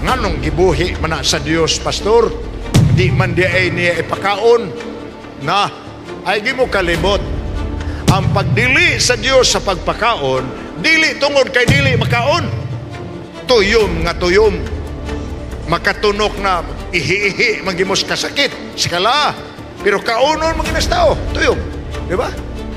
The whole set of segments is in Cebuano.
Nganong gibuhi man na sa Dios, pastor? Di man di ay niya ipakaon. Na, ay di mo kalibot. Ang pagdili sa Dios sa pagpakaon, dili tungod kay dili makaon. Tuyom nga tuyom. Makatunok na ihi-ihi magimos kasakit. Sikala. Pero kaonon maginas tao, tuyom. Di ba?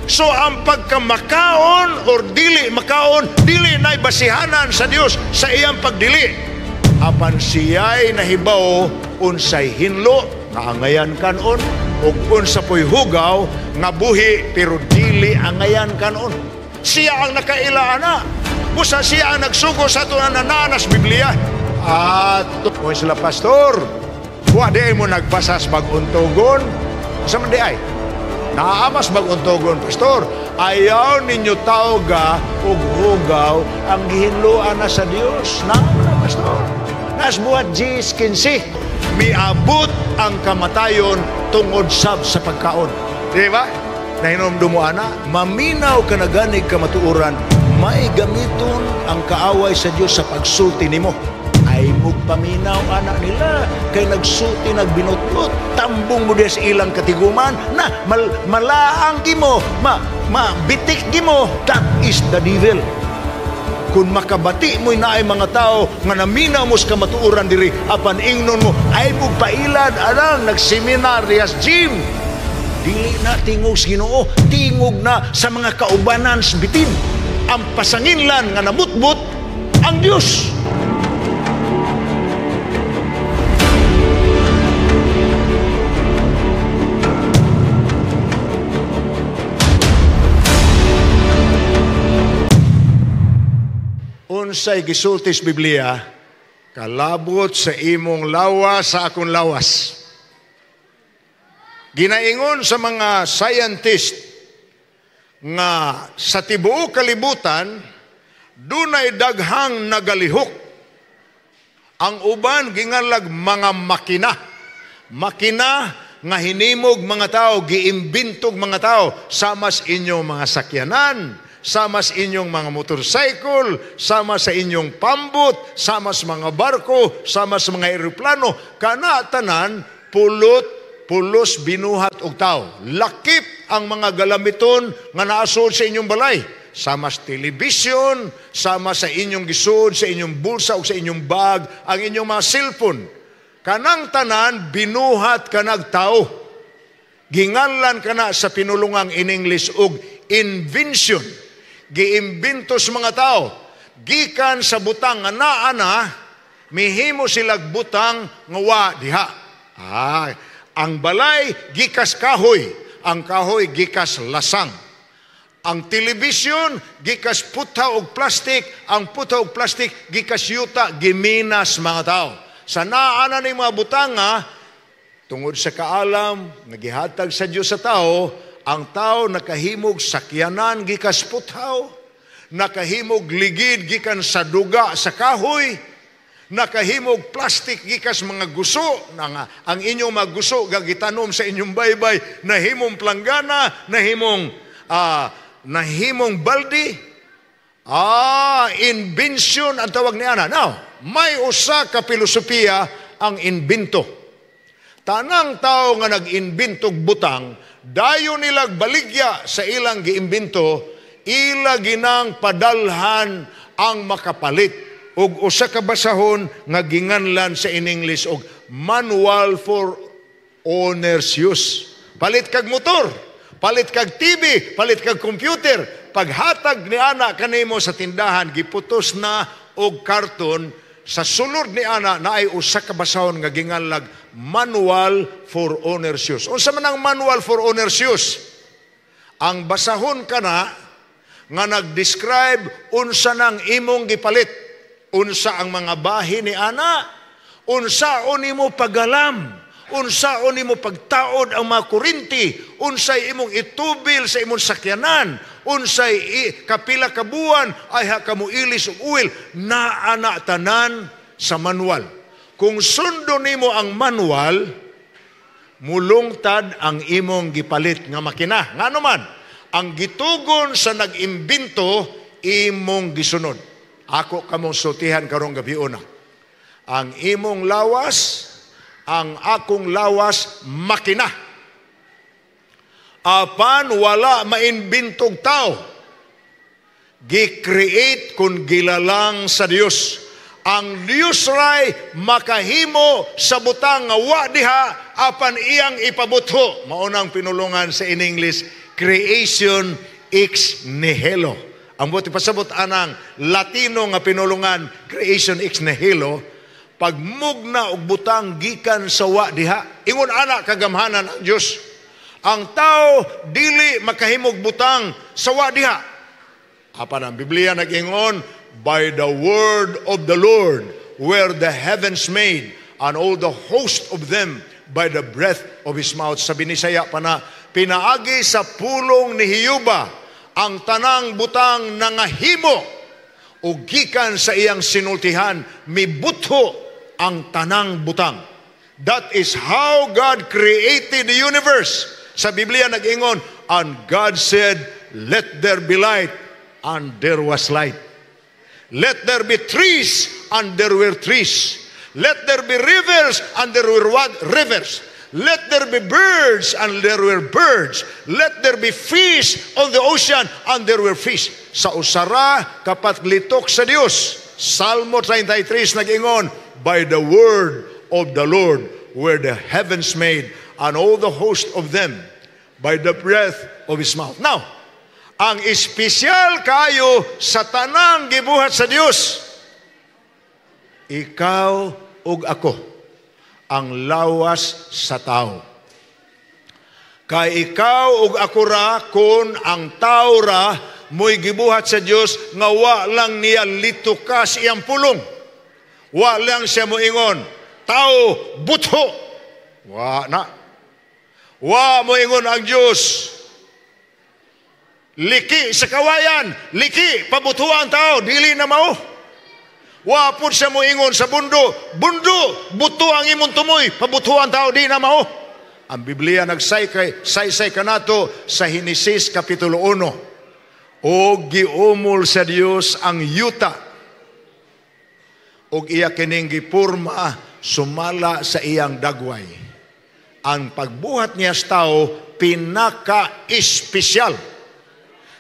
So ang pagkamakaon or dili makaon, dili na'y basihanan sa Dios sa iyang pagdili. Apan siya'y nahibaw unsay hinlo nga angayan kanon ug unsa po'y hugaw nga buhi pero dili angayan kanon. Siya ang nakaila ana. Busa siya ang nagsugo sa ato na nananas Biblia. At mo sila, pastor, wa di ay mo nagbasas bag-untugon. Sa man di ay? Naamas bag-untugon, pastor. Ayaw ninyo tawga ug hugaw ang gihinloan na sa Dios. Naama na, pastor. Nas buhat 10:15. Miabot ang kamatayon tungod sab sa pagkaon. Di ba? Nahinomdum mo, ana, maminaw ka na ganig kamatuoran, may gamiton ang kaaway sa Dios sa pagsulti nimo. Ay mugpaminaw, ana nila, kay nagsulti nagbinutbut, tambong mo diya sa ilang katiguman, na malaang gimo, mabitik gimo. That is the devil. Kung makabati mo'y naay mga tao nga naminaw mo sa kamatuoran diri, apan ingnon mo, ay mugpailad, anang nagseminar diyas gym. Dili na tingog sa Ginoo, tingog na sa mga kaubanan sa bitin. Ang pasanginlan nga namutbot ang Dios. Unsay gisulti sa Biblia, kalabot sa imong lawas sa akong lawas. Ginaingon sa mga scientist nga sa tibuok kalibutan dunay daghang nagalihok. Ang uban gingalag mga makina. Makina nga hinimog mga tao, giimbintog mga tao sama sa inyong mga sakyanan, sama sa inyong mga motorcycle, sama sa inyong pambot, sama sa mga barko, sama sa mga eroplano. Kana tanan pulot pulos binuhat og tao. Lakip ang mga galamiton nga naasod sa inyong balay. Sama sa television, sama sa inyong gisod, sa inyong bulsa o sa inyong bag, ang inyong mga cellphone. Kanang tanan binuhat kanag tao. Ginganlan kana sa pinulungang in English og invention. Giimbento sa mga tao. Gikan sa butang nga naa na, mihimo silag butang nga wa diha. Ah, ang balay gikas kahoy, ang kahoy gikas lasang. Ang television gikas putha og plastik, ang putha og plastik gikas yuta, giminas mga tao. Sa naa na ning mga butanga, tungod sa kaalam nga gihatag sa Dios sa tao, ang tao nakahimog sakyanan gikas puthaw, nakahimog ligid gikan sa duga sa kahoy, nakahimog plastic gikas mga guso, na nga, ang inyong mga guso gagitanom sa inyong baybay, nahimong planggana, nahimong baldi. Ah, invention ang tawag ni ana. Now, may usa ka filosofiya ang invento. Tanang tao nga nag-inventog butang, dayon nilag baligya sa ilang giimbento, ila ginang padalhan ang makapalit og usa ka basahon nga ginganlan sa in English og manual for owner's use. Palit kag motor, palit kag TV, palit kag computer. Paghatag ni ana kanimo sa tindahan, giputos na og karton. Sa sulod ni ana naay usa ka basahon nga ginganlag manual for owner's use. Unsa man ang manual for owner's use? Ang basahon kana nga nag-describe unsa nang imong gipalit, unsa ang mga bahin ni ana, unsaon nimo pagalam, unsaon nimo pagtaod ang mga kurinti, unsay imong itubil sa imong sakyanan, unsay kapila ka buwan ay ha kamo ilis og oil, naa na tanan sa manual. Kung sundo nimo ang manual, mulungtad ang imong gipalit nga makina. Ngano man, ang gitugon sa nag-imbento imong gisunod. Ako kamong sultihan karong gabi una. Ang imong lawas, ang akong lawas, makina. Apan wala maimbintog tao. Gi-create kun gilalang sa Dios. Ang Dios ray makahimo sa butang nga wa diha apan iyang ipabutho. Mao nang pinulungan sa in English, creation ex nihilo. Ang buot ipasabot anang Latino nga pinulungan, creation ex nihilo, pagmugna og butang gikan sa wa diha. Ingon ana kagamhanan ang Dios. Ang tao dili makahimog butang sa wa diha. Apan ang Biblia nag-ingon, "By the word of the Lord were the heavens made, and all the host of them by the breath of His mouth." Sa Binisaya pa na, pinaagi sa pulong ni Jehova ang tanang butang nangahimo o gikan sa iyang sinultihan, mibutho ang tanang butang. That is how God created the universe. Sa Biblia nag-ingon, "And God said, 'Let there be light,' and there was light. Let there be trees, and there were trees. Let there be rivers, and there were what? Rivers. Let there be birds, and there were birds. Let there be fish on the ocean, and there were fish." Sa usara kapaglitok sa Dios. Salmo 33 nag-ingon, "By the word of the Lord were the heavens made, and all the host of them by the breath of His mouth." Now, ang espesyal kayo sa tanang gibuhat sa Dios, ikaw ug ako, ang lawas sa tao. Kay ikaw ug ako ra kon ang tao ra mo'y gibuhat sa Dios nga wa lang niya litukas iyang pulong. Wa lang siya moingon, "Tao, butho." Wa na. Wa moingon ang Dios, "Liki sa kawayan, liki, pabuthuan tao," dili na mao. Wa pud siya moingon sa bundo, "Bundo, buto ang imong tumoy, pabuthuan tao," di na mao. Ang Biblia nagsaysay saysay kanato sa Henesis Kapitulo 1. O giumol sa Dios ang yuta og iya kining gipurma sumala sa iyang dagway. Ang pagbuhat niya sa tao pinaka-espesyal.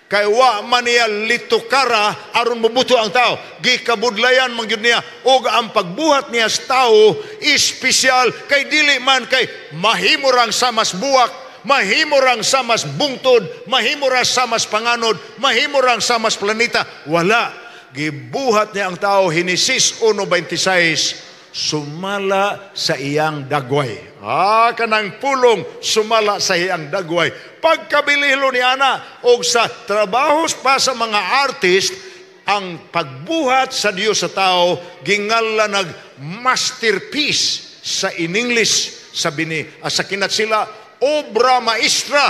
Kay wa man niya litukara aron mobuto ang tao. Gikabudlayan man gyud niya og ang pagbuhat niya sa tao espesyal kay dili man kay mahimo rang samas buwak, mahimo rang samas bungtod, mahimo ra samas panganod, mahimo rang samas planeta. Wala. Gibuhat niya ang tao, Henesis 1:26, sumala sa iyang dagway. Ah, kanang pulong sumala sa iyang dagway. Pagkabilihlo ni ana og sa trabahos pa sa mga artist, ang pagbuhat sa Dios sa tao gingala nag masterpiece sa in English, sa bini sa kinatsila obra maestra,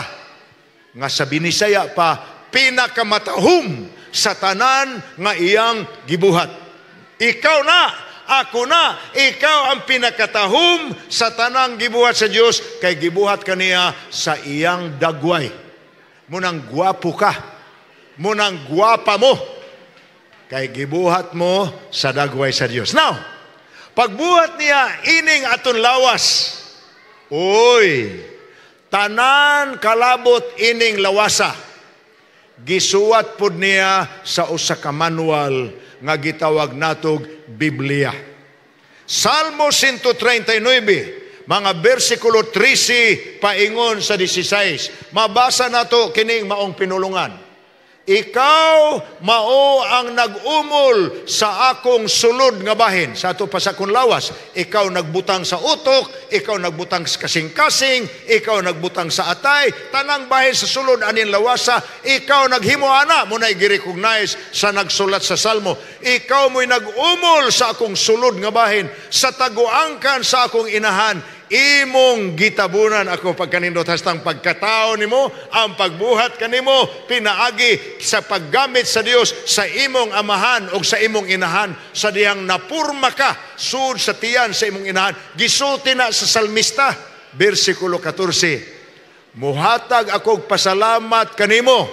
nga sa Binisaya pa pinakamatahum sa tanan nga iyang gibuhat. Ikaw na, ako na, ikaw ang pinakatahum sa tanang gibuhat sa Dios kay gibuhat kaniya sa iyang dagway. Munang gwapo ka, munang gwapa mo, kay gibuhat mo sa dagway sa Dios. Now, pagbuhat niya ining aton lawas, uy, tanan kalabot ining lawasa, gisuwat pod niya sa usa ka manual nga gitawag natog Biblia. Salmo 139, mga bersikulo 13 paingon sa 16. Mabasa nato kining maong pinulungan. "Ikaw mao ang nag-umol sa akong sulod nga bahin," sa ato pa sa akong lawas. "Ikaw nagbutang sa utok, ikaw nagbutang sa kasing-kasing, ikaw nagbutang sa atay, tanang bahin sa sulod anin lawasa, ikaw naghimo ana." Mo na gi-recognize sa nagsulat sa Salmo. "Ikaw mo'y nag-umol sa akong sulod nga bahin, sa taguangkan sa akong inahan, imong gitabunan ako." Pagkanindot hastang pagkatao nimo, ang pagbuhat kanimo pinaagi sa paggamit sa Dios sa imong amahan o sa imong inahan sa dihang napurma ka sud sa tiyan sa imong inahan. Gisulti na sa salmista, bersikulo 14, "Muhatag akog pasalamat kanimo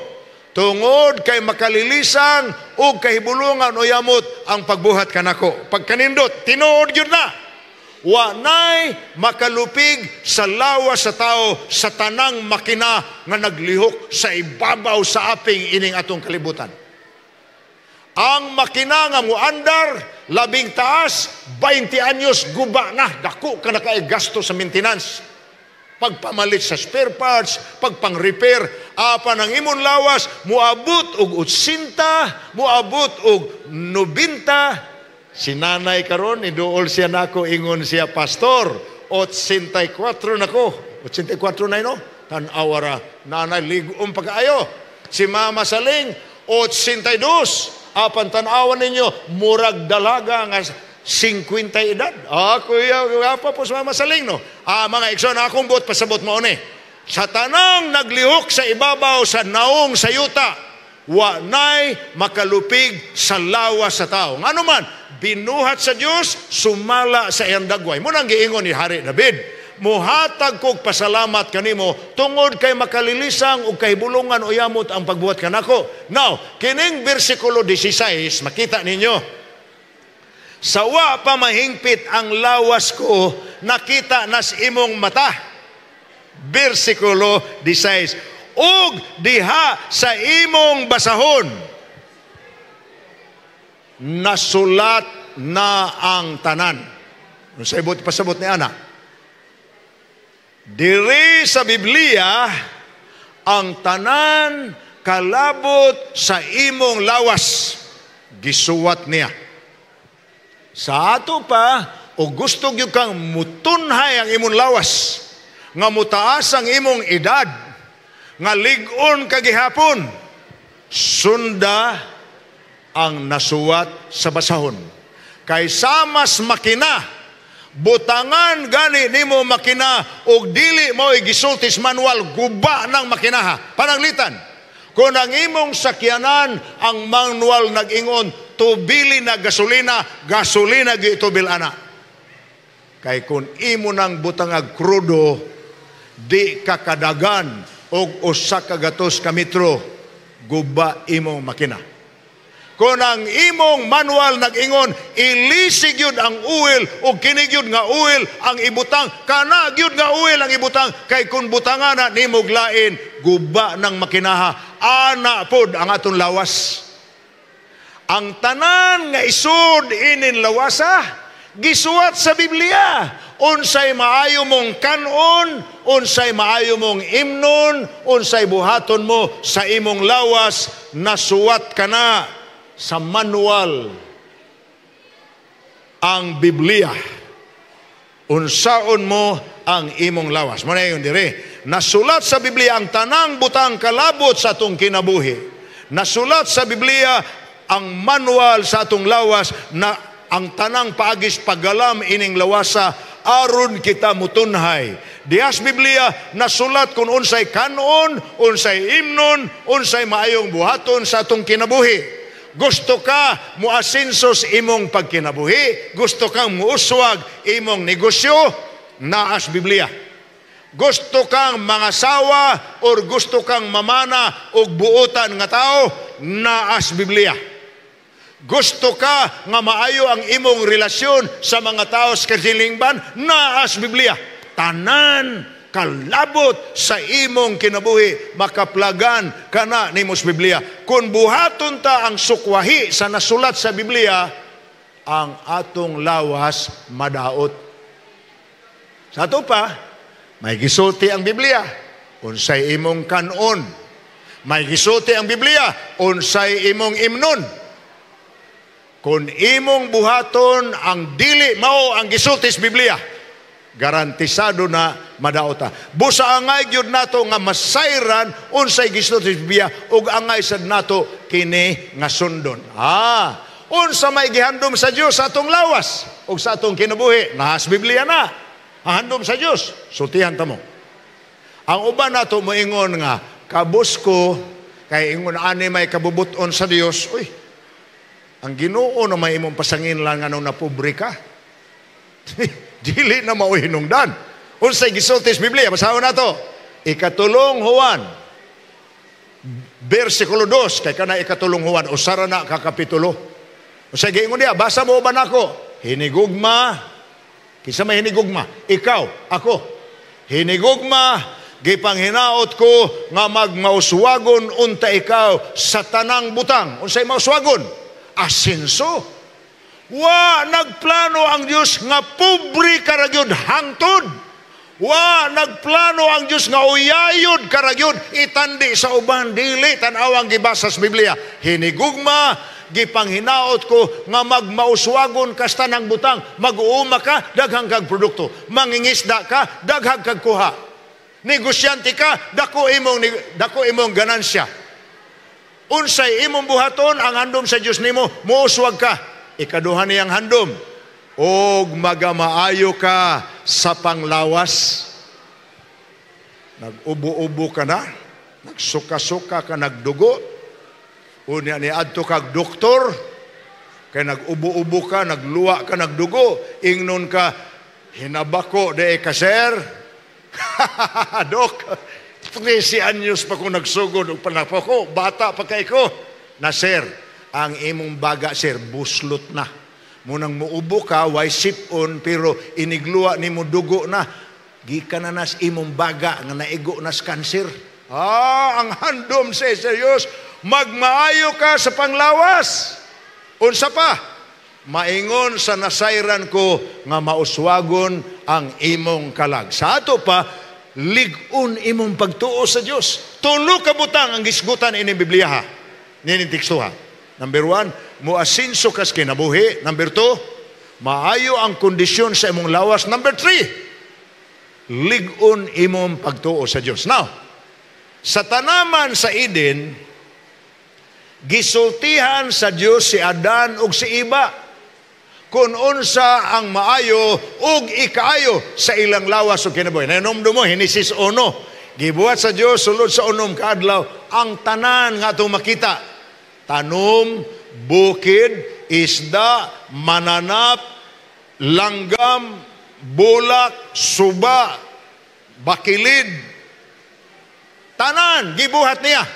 tungod kay makalilisang ug kahibulungan o yamot ang pagbuhat kanako. Pagkanindot, tinuod gyud na. Wa nay makalupig sa lawas sa tao sa tanang makina nga naglihok sa ibabaw sa aping ining atong kalibutan. Ang makina nga muandar, labing taas, 20 anyos, guba na, dako ka na kay gasto sa maintenance. Pagpamalit sa spare parts, pagpang-repair, apan ang imong lawas, muabot og 80, muabot og 90. Si nanay karon iduol siya nako, ingon siya, "Pastor, 84 nako." 84 na, no? Tan-awa ra, nanay, lig-om pagkaayo. Si Mama Saling, 82. Apan tan-awan ninyo, murag dalaga nga 50 edad. Ah, kuya, apa po sa Mama Saling, no? Ah, mga igsoon, akong buot pasabot mao ni. Sa tanang naglihok sa ibabaw sa naong sa yuta, wa nay makalupig sa lawas sa tao. Ngano man, binuhat sa Dios sumala sa iyang dagway. Mao nang giingon ni Hari David, "Muhatag kog pasalamat kanimo tungod kay makalilisang ug kahibulungan o yamot ang pagbuhat kanako." Now, kining bersikulo 16, makita ninyo. Sa wa pa mahingpit ang lawas ko, nakita nas imong mata. Bersikulo 16. Ug diha sa imong basahon, nasulat na ang tanan. Sa ibot pasabot ni ana. Diri sa Biblia, ang tanan kalabot sa imong lawas, gisuwat niya. Sa ato pa, o gusto gyud kang mutunhay ang imong lawas, nga mutaas ang imong edad, nga lig-on ka gihapon, sunda ang nasuwat sa basahon. Kay samas makina, butangan gani nimo makina og dili mo gisulti sa manual, guba ng makinaha. Pananglitan, kung ang imong sakyanan, ang manual nag-ingon, tubili na gasolina, gasolina gyud itubil ana. Kay kung imo nang butangag krudo, di ka kadagan og 100 ka metro, guba imong makina. Kung ang imong manual nag-ingon, ilisig yun ang oil o kini gyud nga oil ang ibutang, kana gyud nga oil ang ibutang, kay kung butangan na nimog lain, guba ng makinaha. Ana pod ang atong lawas. Ang tanan nga isod inin lawasa, gisuwat sa Biblia. Unsay maayo mong kanon, unsay maayo mong imnon, unsay buhaton mo sa imong lawas, nasuwat ka na sa manual ang Biblia. Unsaon mo ang imong lawas. Mao na yun dire. Nasulat sa Biblia ang tanang butang kalabot sa atong kinabuhi. Nasulat sa Biblia ang manual sa atong lawas na ang tanang paagis paggalam ining lawasa aron kita mutunhay. Dihas Biblia nasulat kung unsay kanon, unsay imnon, unsay maayong buhaton sa atong kinabuhi. Gusto ka muasinsos imong pagkinabuhi, gusto kang muuswag imong negosyo, naas Biblia. Gusto kang mangasawa or gusto kang mamana og buotan nga tao, naas Biblia. Gusto ka nga maayo ang imong relasyon sa mga tao sa katilingban, naas Biblia. Tanan kalabot sa imong kinabuhi, makaplagan kana nimo sa Biblia. Kung buhaton ta ang sukwahi sa nasulat sa Biblia, ang atong lawas madaot. Sa ato pa, may gisulti ang Biblia, unsay imong kanon. May gisulti ang Biblia, unsay imong imnon. Kung imong buhaton ang dili mao ang gisulti sa Biblia, garantisado na madaot ta. Busa angay gyud nato nga masayran unsay gisulti sa Biblia ug angay sad nato kini nga sundon. Unsa may gihandom sa Dios sa atong lawas ug sa atong kinabuhi? Naas Biblia na. Ang handom sa Dios, sultihan ta mo. Ang uban nato moingon nga kabus ko kay ingon ani may kabubuton sa Dios. Uy, ang Ginoo na may imong pasangin lang anong napobre ka. Dili na mao hinungdan. Unsay gisulti sa Biblia? Basahon nato. Ikatulong Juan 20 versikulo 2, kay kana ikatulong Juan, usara na ka kapitulo. Unsay giingon diha? Basa mo ba nako? Hinigugma, kinsa may hinigugma? Ikaw, ako. Hinigugma, gipanghinaot ko nga magmauswagon unta ikaw sa tanang butang. Unsay mauswagon? Asenso. Wa nagplano ang Dios nga pobre ka ra gyud hangtod. Wa nagplano ang Dios nga uyayod ka ra gyud itandi sa uban, dili. Tan-awang gibasa sa Biblia. Hinigugma, gipanghinaot ko nga magmauswagon ka sa tanang butang. Mag-uuma ka, daghang kag produkto. Mangingisda ka, daghang kag kuha. Negosyante ka, dako imong ganansya. Unsay imong buhaton, ang handom sa Dios nimo, muuswag ka. Ikaduha niyang handom, og magamaayo ka sa panglawas. Nag-ubo-ubo ka na, nagsuka-suka ka, nagdugo. Unya ni adto kag doktor, kay nag-ubo-ubo ka, nagluwa ka, nagdugo, ingnon ka, "Hinabako de ka, sir." "Dok, 13 anyos pa ko nagsugod og panapako, bata pa kay ko." "Na sir, ang imong baga, sir, buslot na. Munang muubo ka, way sipon, pero inigluwa nimo dugo na. Gikan na nas imong baga nga naigo nas kanser." Ah, ang handom sa Diyos, magmaayo ka sa panglawas. Unsa pa? Maingon sa nasayran ko nga mauswagon ang imong kalag. Sa ato pa, lig-on imong pagtuo sa Dios. Tulo ka butang ang gisgutan ining Biblia ha. Nining teksto ha. Number 1, muasinso kas kinabuhi. Number 2, maayo ang kondisyon sa imong lawas. Number 3, lig-on imong pagtuo sa Dios. Now, sa tanaman sa Eden, gisultihan sa Dios si Adan ug si Eva kung unsa ang maayo ug ikaayo sa ilang lawas ug kinabuhi. Nahinomdom mo, Henesis 1. Gibuhat sa Dios sulod sa unom ka adlaw ang tanan nga atong makita. Tanom, bukid, isda, mananap, langgam, bulak, suba, bakilid. Tanan, gibuhat niya.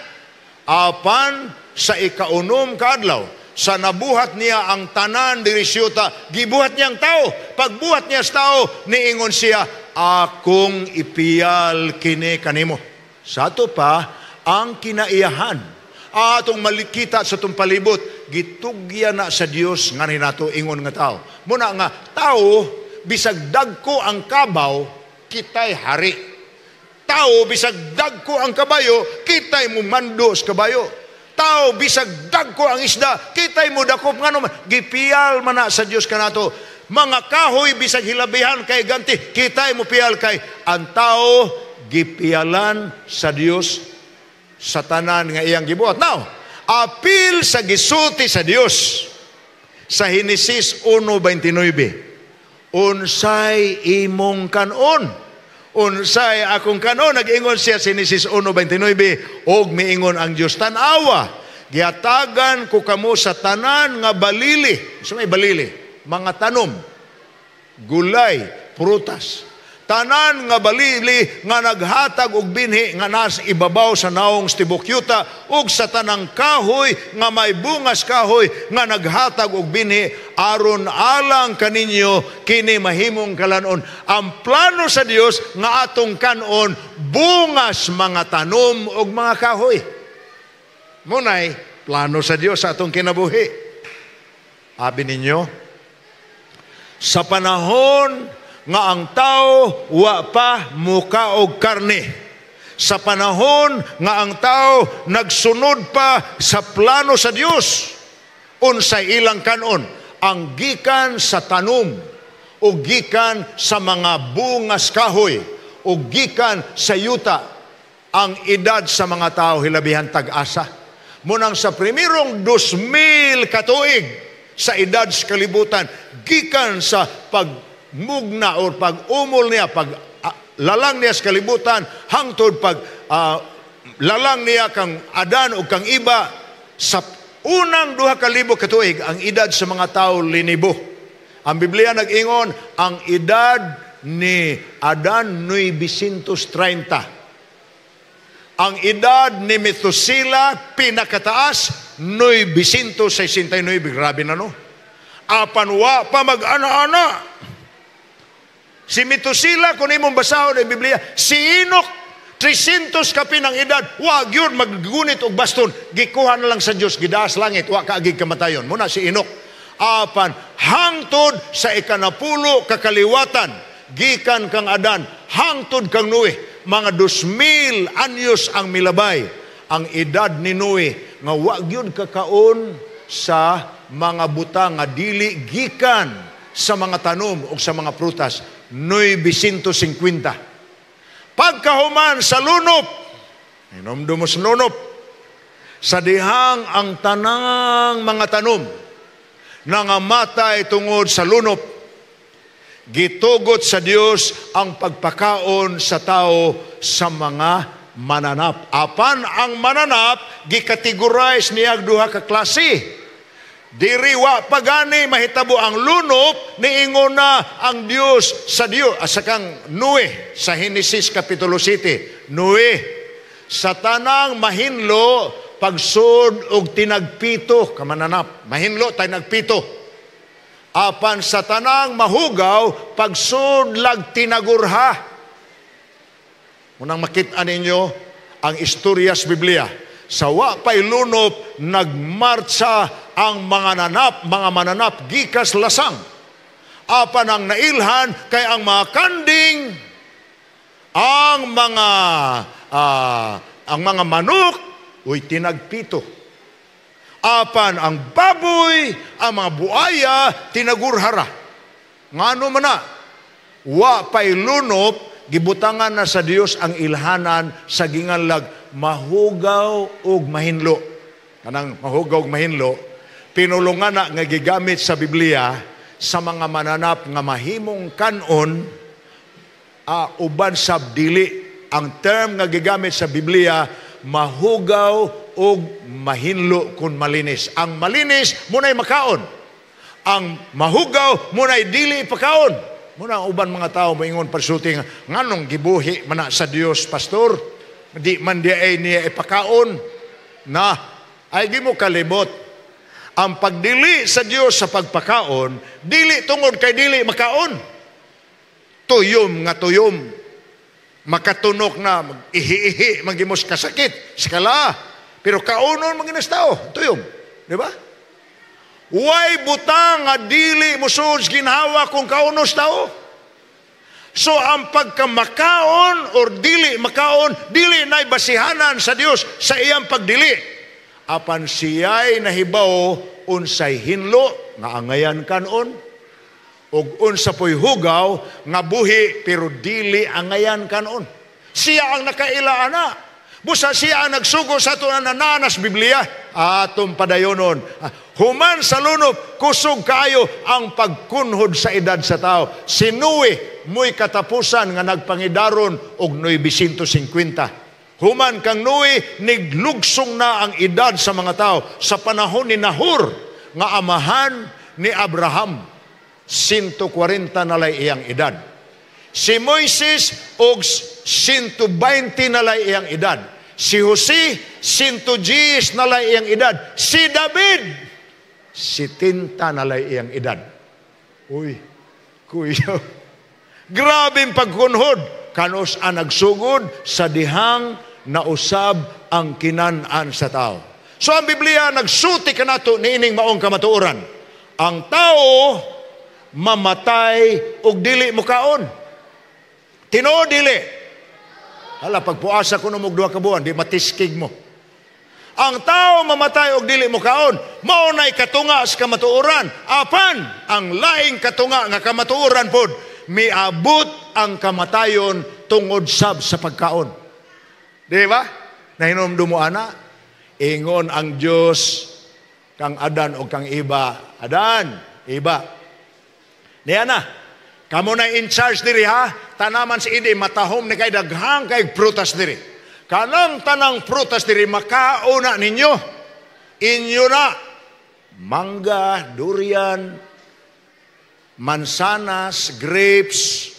Apan sa ikaunom ka adlaw, sa nabuhat niya ang tanan diri siyuta, gibuhat niya ang tao. Pagbuhat niya sa tao, niingon siya, "Akong ipiyal kini kanimo." Sa ato pa, ang kinaiyahan, atong malikita sa itong palibot, gitugyan na sa Dios nga nato ingon nga tao. Muna nga, tao, bisag dagko ang kabaw, kita'y hari. Tao, bisag dagko ang kabayo, kita'y mumando sa kabayo. Tao, bisag dagko ang isda, kita'y mo dakop nga naman. Gipiyal man na sa Dios kanato. Mga kahoy, bisag hilabihan kay ganti, kita'y mo piyal kay ang tao, gipiyalan sa Dios sa tanan nga iyang gibuhat. Now, apil sa gisulti sa Dios sa Henesis 1:29. Unsay imong kanon? Unsay akong kanon? Nag-ingon siya sa Henesis 1:29, og miingon ang Dios, "Tan-awa, gihatagan ko kamo sa tanan nga balili." Sa may balili, mga tanom, gulay, prutas. Tanan nga balili nga naghatag og binhi nga nas ibabaw sa naong sa tibuok yuta, ug sa tanang kahoy nga may bungas kahoy nga naghatag og binhi, aron alang kaninyo kini mahimong kalanon. Ang plano sa Dios nga atong kanon bungas mga tanom ug mga kahoy. Munay plano sa Dios sa atong kinabuhi. Abi ninyo, sa panahon nga ang tao wa pa mukaog karne, sa panahon nga ang tao nagsunod pa sa plano sa Dios, unsay ilang kanon? Ang gikan sa tanom o gikan sa mga bungas kahoy o gikan sa yuta. Ang edad sa mga tao hilabihan tag-asa. Munang sa primerong 2,000 katuig sa edad sa kalibutan, gikan sa pagmugna or pag-umol niya, pag lalang niya sa kalibutan, hangtod pag lalang niya kang Adan o kang Iba, sa unang 2,000 katuig, ang edad sa mga tao linibo. Ang Biblia nag-ingon, ang edad ni Adan 930. Ang edad ni Methusela pinakataas, 969. Grabe na, no? Apan wa pa mag-ana-ana. Si Methusela, kung imong basahon ang Biblia, si Enoch, 300 kapin ang edad, wa gyud maggunit og baston, gikuha na lang sa Dios, gidaas langit, wa kaagig kamatayon. Muna si Enoch. Apan hangtod sa 10 kakaliwatan, gikan kang Adan, hangtod kang Noe, mga 2,000 anyos ang milabay. Ang edad ni Noe, nga wa gyud kakaon sa mga butang nga dili gikan sa mga tanom o sa mga prutas, 950. Pagkahuman sa lunop, inomdum mo sa lunop, sa dihang ang tanang mga tanom nangamatay tungod sa lunop, gitugot sa Dios ang pagpakaon sa tao sa mga mananap. Apan ang mananap, gikategorize niya duha ka klase. Diri wa pagani mahitabo ang lunop, niingon na ang Dios sa Dios sa kang Noe sa Henesis kapitulo 7. Noe, sa tanang mahinlo pagsud og tinagpito ka mananap. Mahinlo tinagpito. Apan sa tanang mahugaw pagsud lag tinagurha. Unang makita ninyo ang istorya sa Biblia. Sa wa pa'y lunop, nagmartsa ang mga mananap gikas lasang. Apan ang nailhan kay ang mga kanding, ang mga manok, uy tinagpito. Apan ang baboy, ang mga buaya, tinagurhara. Ngano man na, wa pa'y lunop, gibutangan na sa Dios ang ilhanan sa ginganlag mahugaw ug mahinlo. Kanang mahugaw ug mahinlo, pinulungan na nga gigamit sa Biblia sa mga mananap nga mahimong kanon, uban sa dili. Ang term nga gigamit sa Biblia, mahugaw ug mahinlo kun malinis. Ang malinis muna'y makaon. Ang mahugaw muna'y dili ipakaon. Muna ang uban mga tao moingon pagsulti, nganong gibuhi man na sa Dios, pastor? Di man di ay niya ipakaon. Na ay di mo kalimot. Ang pagdili sa Dios sa pagpakaon, dili tungod kay dili makaon. Tuyom nga tuyom. Makatunok na, ihi-ihi, magimos kasakit, skala. Pero kaonon maginas tao, tuyom. Di ba? Way butang nga dili musud ginhawa kung kaunos tao. So ang pagkamakaon or dili makaon, dili na'y basihanan sa Dios sa iyang pagdili. Apan siya'y nahibaw unsay hinlo nga angayan kanon, ug unsa po'y hugaw nga buhi pero dili angayan kanon. Siya ang nakaila ana. Busa siya ang nagsugo sa ato na nanas Biblia. Atong padayonon. Human sa lunop, kusog kaayo ang pagkunhod sa edad sa tao. Si Noe, mo'y katapusan nga nagpangidaron og 950. Human kang Noe, niglugsong na ang edad sa mga tao sa panahon ni Nahor, nga amahan ni Abraham. 140 nalay iyang edad. Si Moises og 120 nalay iyang edad. Si Jose, 110 nalay iyang edad. Si David, 70 nalay iyang edad. Uy, kuya. Grabe ang pagkunhod. Kanos ang nagsugod sa dihang nausab ang kinan-an sa tao. So ang Biblia nagsulti kanato niining maong kamatuoran. Ang tao mamatay og dili mukaon. Tinuod dili. Hala, pagpuasa ko og 2 ka buwan, di matiskig mo. Ang tao mamatay og dili mukaon, mao na'y katunga sa kamatuoran. Apan ang laing katunga nga kamatuoran pod, miabot ang kamatayon tungod sab sa pagkaon. Di ba? Nahinomdum mo ana, ingon ang Dios kang Adan o kang Iba. Adan, Iba. Niya na, kamo na in charge diri ha, tanaman si Eden, matahom ni kay daghang kay prutas diri. Kanang tanang prutas diri makauna ninyo. Inyo na mangga, durian, mansanas, grapes,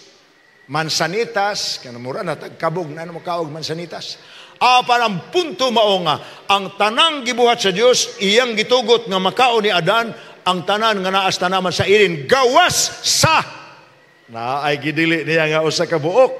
mansanitas, kanang mura na tagkabog na mo kaog mansanitas. Apan ang punto mao nga ang tanang gibuhat sa Dios iyang gitugot nga makaon ni Adan ang tanan nga naa sa tanaman sa Eden gawas sa naay gidili niya nga usa ka buok.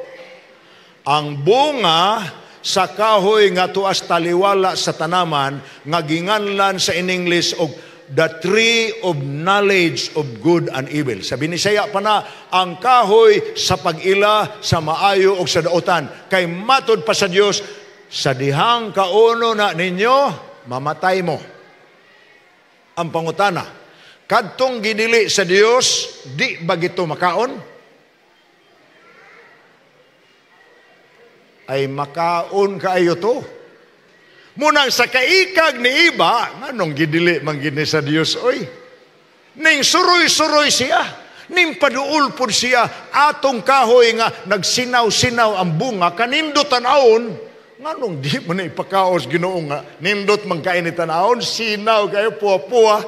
Ang bunga sa kahoy nga tuas taliwala sa tanaman nga ginganlan sa in English og the tree of knowledge of good and evil. Sa Binisaya pa na, ang kahoy sa pag-ila sa maayo o sa dautan. Kay matud pa sa Dios, sa dihang kauno na ninyo, mamatay mo. Ang pangutana, kadtong gidili sa Dios, di ba gito makaon? Ay makaon kaayo to. Munang sa kaikag ni iba, nganong gidili man gini sa Dios oy? Ning suroy-suroy siya, ning paduol pud siya atong kahoy nga nagsinaw-sinaw ang bunga kanindot tan-awon, nganong di man na ipakaos Ginoo nga nindot man kay ni tan-awon, sinaw kayo puwa-puwa.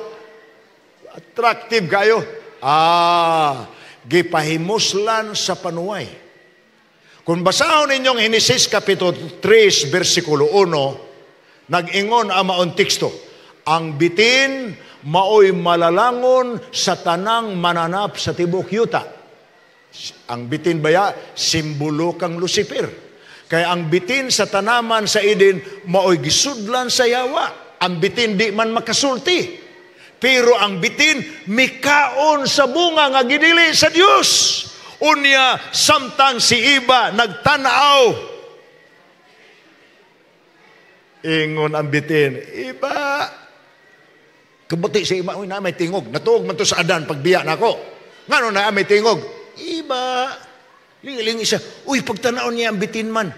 Attractive kayo. Ah, gipahimuslan sa panuway. Kung basahon ninyong Henesis Kapitulo 3, versikulo 1, nag-ingon ang maong teksto, ang bitin maoy malalangon sa tanang mananap sa tibuok yuta. Ang bitin baya, simbolo kang Lucifer. Kaya ang bitin sa tanaman sa Eden, maoy gisudlan sa yawa. Ang bitin di man makasulti. Pero ang bitin, mikaon sa bunga nga gidili sa Dios. Unya, samtang si Iba nagtanaw, ingon ang bitin, Iba, kabuti si Iba, uy, na may tingog. Natuog man to sa Adan, pagbiya na ako. Ngano na may tingog? Iba, lingilingi siya. Uy, pagtanaon niya ang bitin man.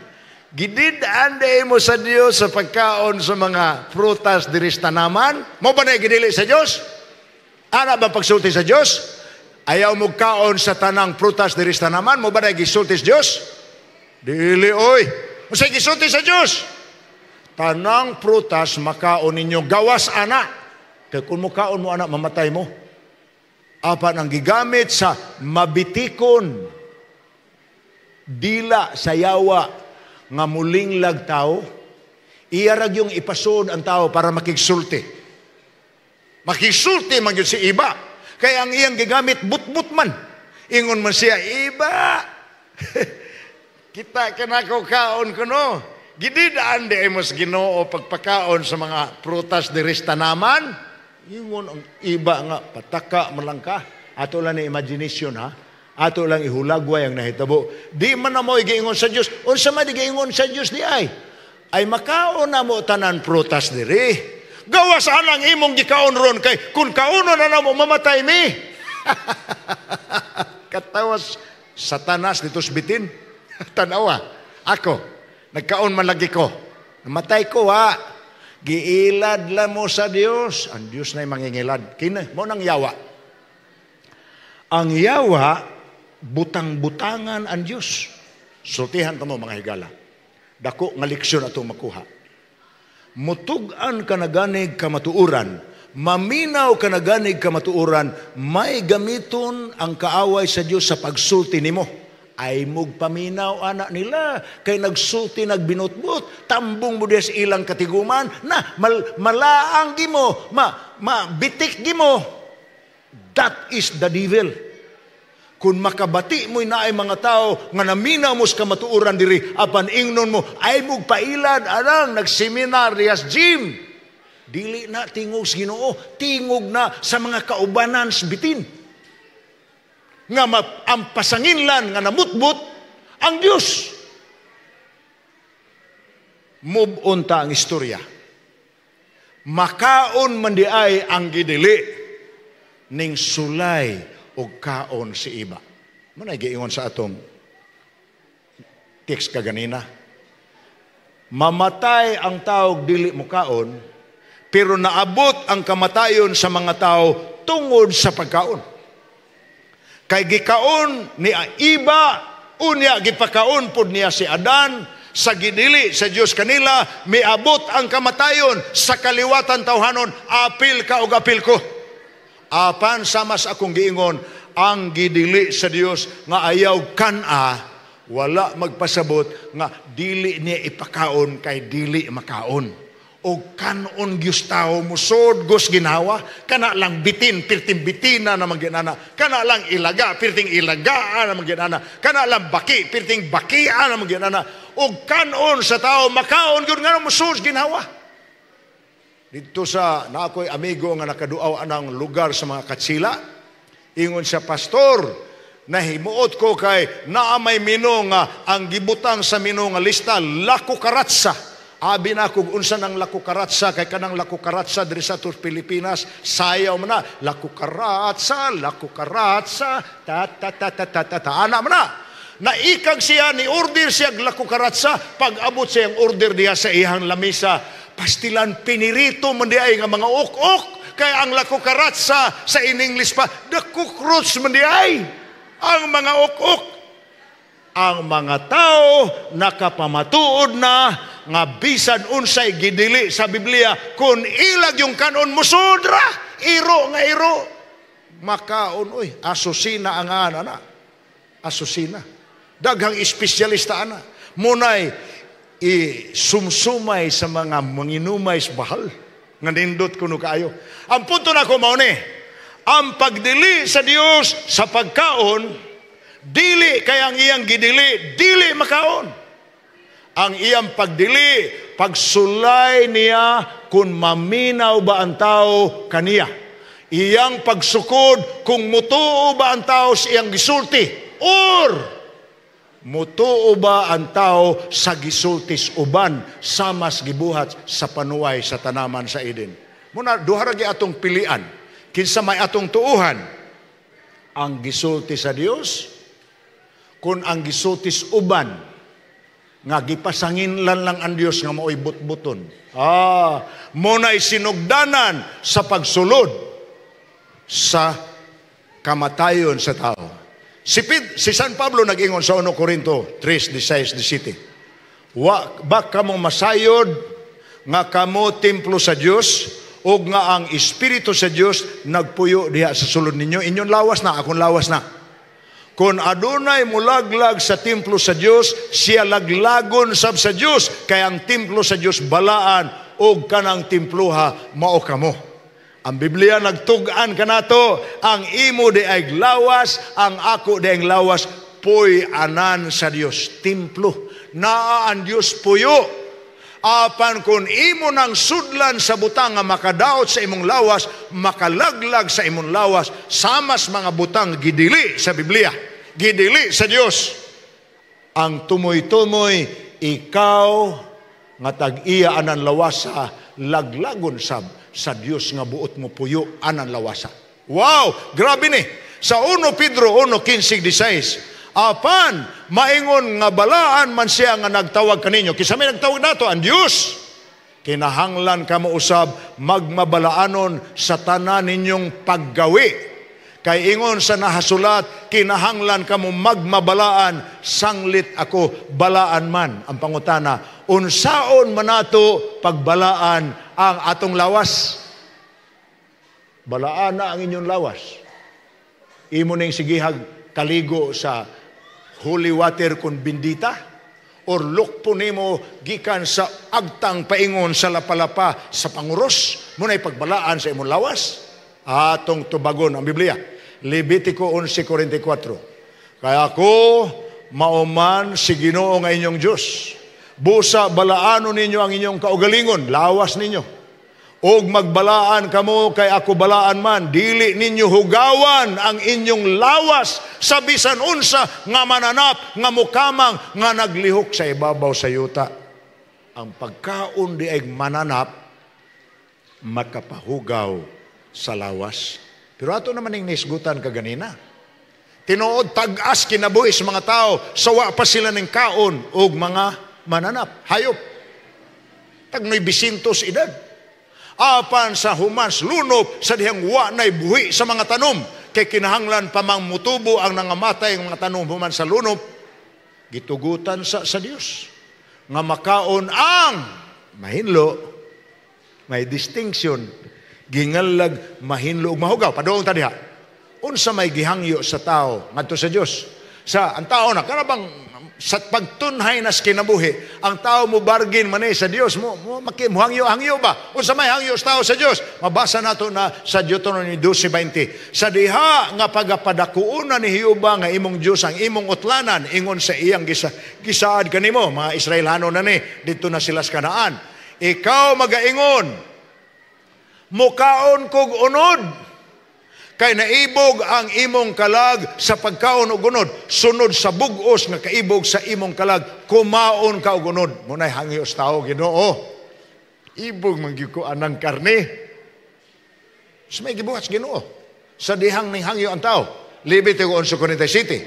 Gididaan day mo sa Dios sa pagkaon sa mga prutas diri sa tanaman. Mo ba na gidili sa Dios? Ana ba pagsulti sa Dios? Ayaw mo kaon sa tanang prutas diri sa tanaman, mo ba na gisulti sa Dios? Dili oy. Unsay gisulti sa Dios? Tanang prutas makaon ninyo gawas ana. Kay kung mukaon mo ana, mamatay mo. Apan ang gigamit sa mabitikon dila sa yawa nga mulinglag tao, iya ra gyung ipasod ang tao para makigsulti. Makigsulti man gyud si iba. Kaya ang iyang gigamit butbut man. Ingon man siya, iba. Kita kanako kaon kuno. Gididaan di mo sa Ginoo pagpakaon sa mga prutas diri sa tanaman. Ingon ang iba nga pataka man lang ka. Ato lang ni imagination ha. Ato lang ihulagway ang nahitabo. Di man na mo giingon sa Dios. Unsa man di giingon sa Dios di ay? Ay makaon na mo tanan prutas diri. Gawas anang imong gikaon ron kay kung kaonon na namo mamatay mi. Katawas Satanas dito sa bitin. Tanawa. Ako, nagkaon man lagi ko. Namatay ko ha. Giilad lang mo sa Dios. Ang Dios na'y mangingilad. Kina, mo nang yawa. Ang yawa, butang-butangan ang Dios. Sultihan ta mo mga higala. Dako nga leksyon atong makuha. Mutug-an ka naganig kamatuoran, maminaw ka naganig kamatuoran, may gamiton ang kaaway sa Dios sa pagsulti nimo. Ay mugpaminaw anak nila, kay nagsulti nagbinutbut, tambong mo diya sa ilang katiguman, na malaang gimo, mabitik gimo. That is the devil. Kung makabati mo'y naay mga tao nga naminaw mo sa kamatuoran diri, apan ingnon mo, ay mugpailad arang nagseminar diyas gym. Dili na tingog sa Ginoo, tingog na sa mga kaubanan sa bitin. Nga ang pasanginlan nga namutbot ang Dios. Move on ta ang istorya. Makaon man di ay ang gidili ning sulay og kaon si iba. Manay giingon sa atong text kaganina. Mamatay ang tao dili mo kaon, pero naabot ang kamatayon sa mga tao tungod sa pagkaon. Kay gikaon ni iba, unya gipakaon pod niya si Adan sa gidili sa Dios kanila, miabot ang kamatayon sa kaliwatan tawhanon, apil ka og apil ko. Apan sama sa akong giingon, ang gidili sa Dios nga ayaw kan-a, Wala magpasabot nga dili niya ipakaon kay dili makaon. O kanon gyud tao, musod gus ginawa, kana lang bitin, pirting bitina na ginana, kana lang ilaga, pirting ilagaan na ginana, kana lang baki, pirting bakian na ginana. O kanon sa tao, makaon gyud nga musod ginawa. Dito sa na ako'y amigo nga nakaduaw anang lugar sa mga katsila, ingon siya, "Pastor, nahimuot ko kay naa may menu nga ang gibutang sa menu nga lista, la kukaratsa." Abi na kung unsa nang la kukaratsa, kay kanang la kukaratsa diri sa atos Pilipinas, sayaw man na, la kukaratsa, la kukaratsa, ta ta ta ta ta ta ta, ana man na. Naikag siya, ni order siya la kukaratsa, pag abot siya ang order diya sa iyang lamisa, pastilan pinirito man di ay nga mga ok-ok, kay ang la kukaratsa sa in English pa, the cockroach man di ay, ang mga ok-ok. Ang mga tao nakapamatuod na nga bisan unsay gidili sa Biblia, kung ilag yung kanon, musudra, iro nga iro makaon oy. Asusina ang ana na, asusina, daghang espesyalista ana, munay i sumsumay sa mga manginumay sa bahal nga nindot kuno kaayo. Ang punto na ko mao ni, ang pagdili sa Dios sa pagkaon, dili kay ang iyang gidili dili makaon. Ang iyang pagdili, pagsulay niya kung maminaw ba ang tao kaniya. Iyang pagsukod kung mutuo ba ang tao sa iyang gisulti or mutuo ba ang tao sa gisultis uban, samas gibuhat sa panuway sa tanaman sa Eden. Muna duha ra atong pilian. Kinsa may atong tuuhan? Ang gisulti sa Dios, kung ang gisultis uban nga gipasanginlan lang ang Dios nga maoy butbuton. Ah, muna'y sinugdanan sa pagsulod sa kamatayon sa tao. Si San Pablo nag-ingon sa 1 Corinto 3:16, 17. Wa ba kamo masayod nga kamo templo sa Dios ug nga ang Espiritu sa Dios nagpuyo diha sa sulod ninyo? Inyong lawas na, akong lawas na. Kung adunay mulaglag sa templo sa Dios, siya laglagon sab sa Dios, kay ang templo sa Dios balaan ug kanang temploha mao kamo. Ang Biblia nagtug-an kanato, ang imo di ay lawas, ang ako di ay lawas, puy anan sa Dios, templo. Naa ang Dios puyo. Apan kung imo nang sudlan sa butang nga makadaot sa imong lawas, makalaglag sa imong lawas, samas mga butang gidili sa Biblia, gidili sa Dios. Ang tumoy-tumoy, ikaw nga tag-iya anan lawasa, laglagon sab sa Dios nga buot mo puyo anan lawasa. Wow, grabe ni. Sa 1 Pedro 1:15, 16, apan maingon nga balaan man siya nga nagtawag kaninyo. Kinsa may nagtawag nato? Ang Dios. Kinahanglan kamo usab magmabalaanon sa tanan ninyong paggawi. Kay ingon sa nahasulat, kinahanglan kamo magmabalaan, sanglit ako balaan man. Ang pangutana, unsaon man nato pagbalaan ang atong lawas? Balaan na ang inyong lawas. Imo ning sigihag kaligo sa holy water kun bindita or lukpo nimo gikan sa agtang paingon sa Lapalapa sa Panguros, muna'y pagbalaan sa imong lawas. Atong tubagon ang Biblia. Levitico 11:44. Kaya ako mauman si Ginoo nga inyong Diyos. Busa balaanon ninyo ang inyong kaugalingon, lawas ninyo. Og magbalaan kamo kay ako balaan man, dili ninyo hugawan ang inyong lawas sa bisan unsa nga mananap nga mukamang nga naglihok sa ibabaw sa yuta. Ang pagkaon di ay mananap makapahugaw sa lawas. Pero ato naman ning nisgutan kaganina. Tinuod tag-as kinabuhi sa mga tao, sawa pa sila ning kaon og mga mananap, hayop. Tag 900 edad. Apan sa humans lunop sa dihang wa na'y buhi sa mga tanom, kay kinahanglan pa mang mutubo ang nangamatay ang mga tanom human sa lunop, gitugutan sa Dios nga makaon ang mahinlo, may distinction, gingalag mahinlo ug mahugaw. Padung ta diha. Unsa may gihangyo sa tao ngadto sa Dios? Sa ang tao na kana bang sa pagtunhay nas kinabuhi, ang tao mo bargain man sa Dios, mo mo maki hangyo ba? Unsa may hangyo sa tao sa Dios? Mabasa nato na sa Deuteronomy 12:20. Sa diha nga pagapadakuona ni Jehova nga imong Dios ang imong utlanan ingon sa iyang gisaad kanimo, mga Israelano na ni didto na sila sa Kanaan. Ikaw magaingon, "Mukaon kog unod," kay naibog ang imong kalag sa pagkaon og unod, sunod sa bugos nga kaibog sa imong kalag, kumaon ka og unod. Munay hangyo sa tao, "Ginoo, ibog man gyud ko anang karne." Sa may gibuhat sa Ginoo sa dihang ning hangyo ang tao? Levitico 11:47,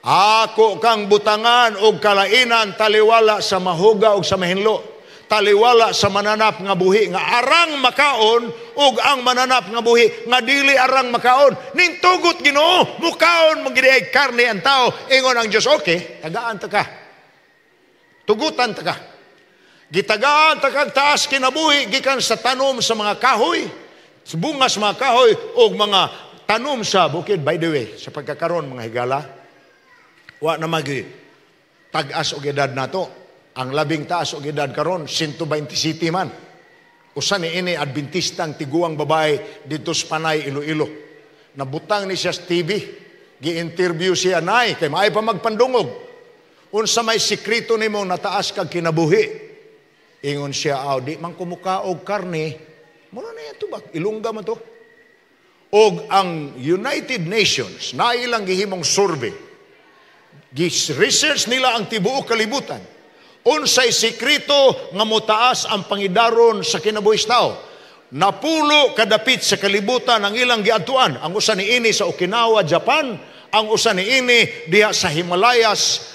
"Ako kang butangan og kalainan taliwala sa mahuga og sa mahinlo, taliwala sa mananap nga buhi nga arang makaon ug ang mananap nga buhi nga dili arang makaon." Ning tugot Ginoo, mukaon mo gid ay karne ang tao. Ingon ang Dios, "Okay, tagaan ta ka, tugutan ta ka." Gitagaan ta kag taas kinabuhi gikan sa tanom sa mga kahoy, sa bunga sa mga kahoy ug mga tanom sa bukid. By the way, sa pagkakaron, mga higala, wa na magi tag-as og edad nato. Ang labing taas og edad karon 127 man. Usa ni ini Adventistang tiguang babae didto sa Panay, Iloilo. Nabutang ni siya sa TV. Gi-interview siya, "Nay, kay maay pa magpandungog. Unsa may sikreto nimo nataas kag kinabuhi?" Ingon siya, "Aw, di man ko mukaog karne." Mura na ito ba? Ilongga man to. Og ang United Nations, na ilang gihimong survey. Gis-research nila ang tibuok kalibutan. Unsay sikreto nga motaas ang pangidaron sa kinabuhi sa tao? 10 kadapit sa kalibutan ang ilang giadtuan. Ang usa ni ini sa Okinawa, Japan. Ang usa ni ini diha sa Himalayas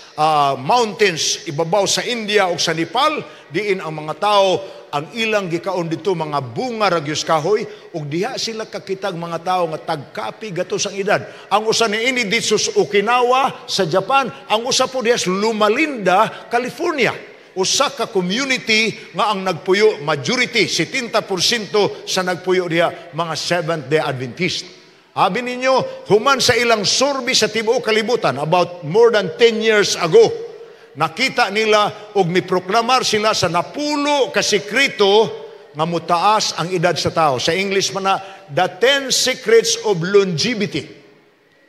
Mountains, ibabaw sa India ug sa Nepal, diin ang mga tao ang ilang gikaon dito mga bunga ra gyud kahoy ug diha sila kakitag mga tao nga tagkapi gatos ang edad. Ang usa ni ini dito sa Okinawa sa Japan, ang usa po diha sa Loma Linda, California. Usa ka community nga ang nagpuyo majority, 70% sa nagpuyo diha mga Seventh Day Adventist. Abi ninyo, human sa ilang survey sa tibuok kalibutan about more than 10 years ago, nakita nila og miproklamar sila sa 10 ka sekreto nga mutaas ang edad sa tao. Sa English man na, "The 10 Secrets of Longevity."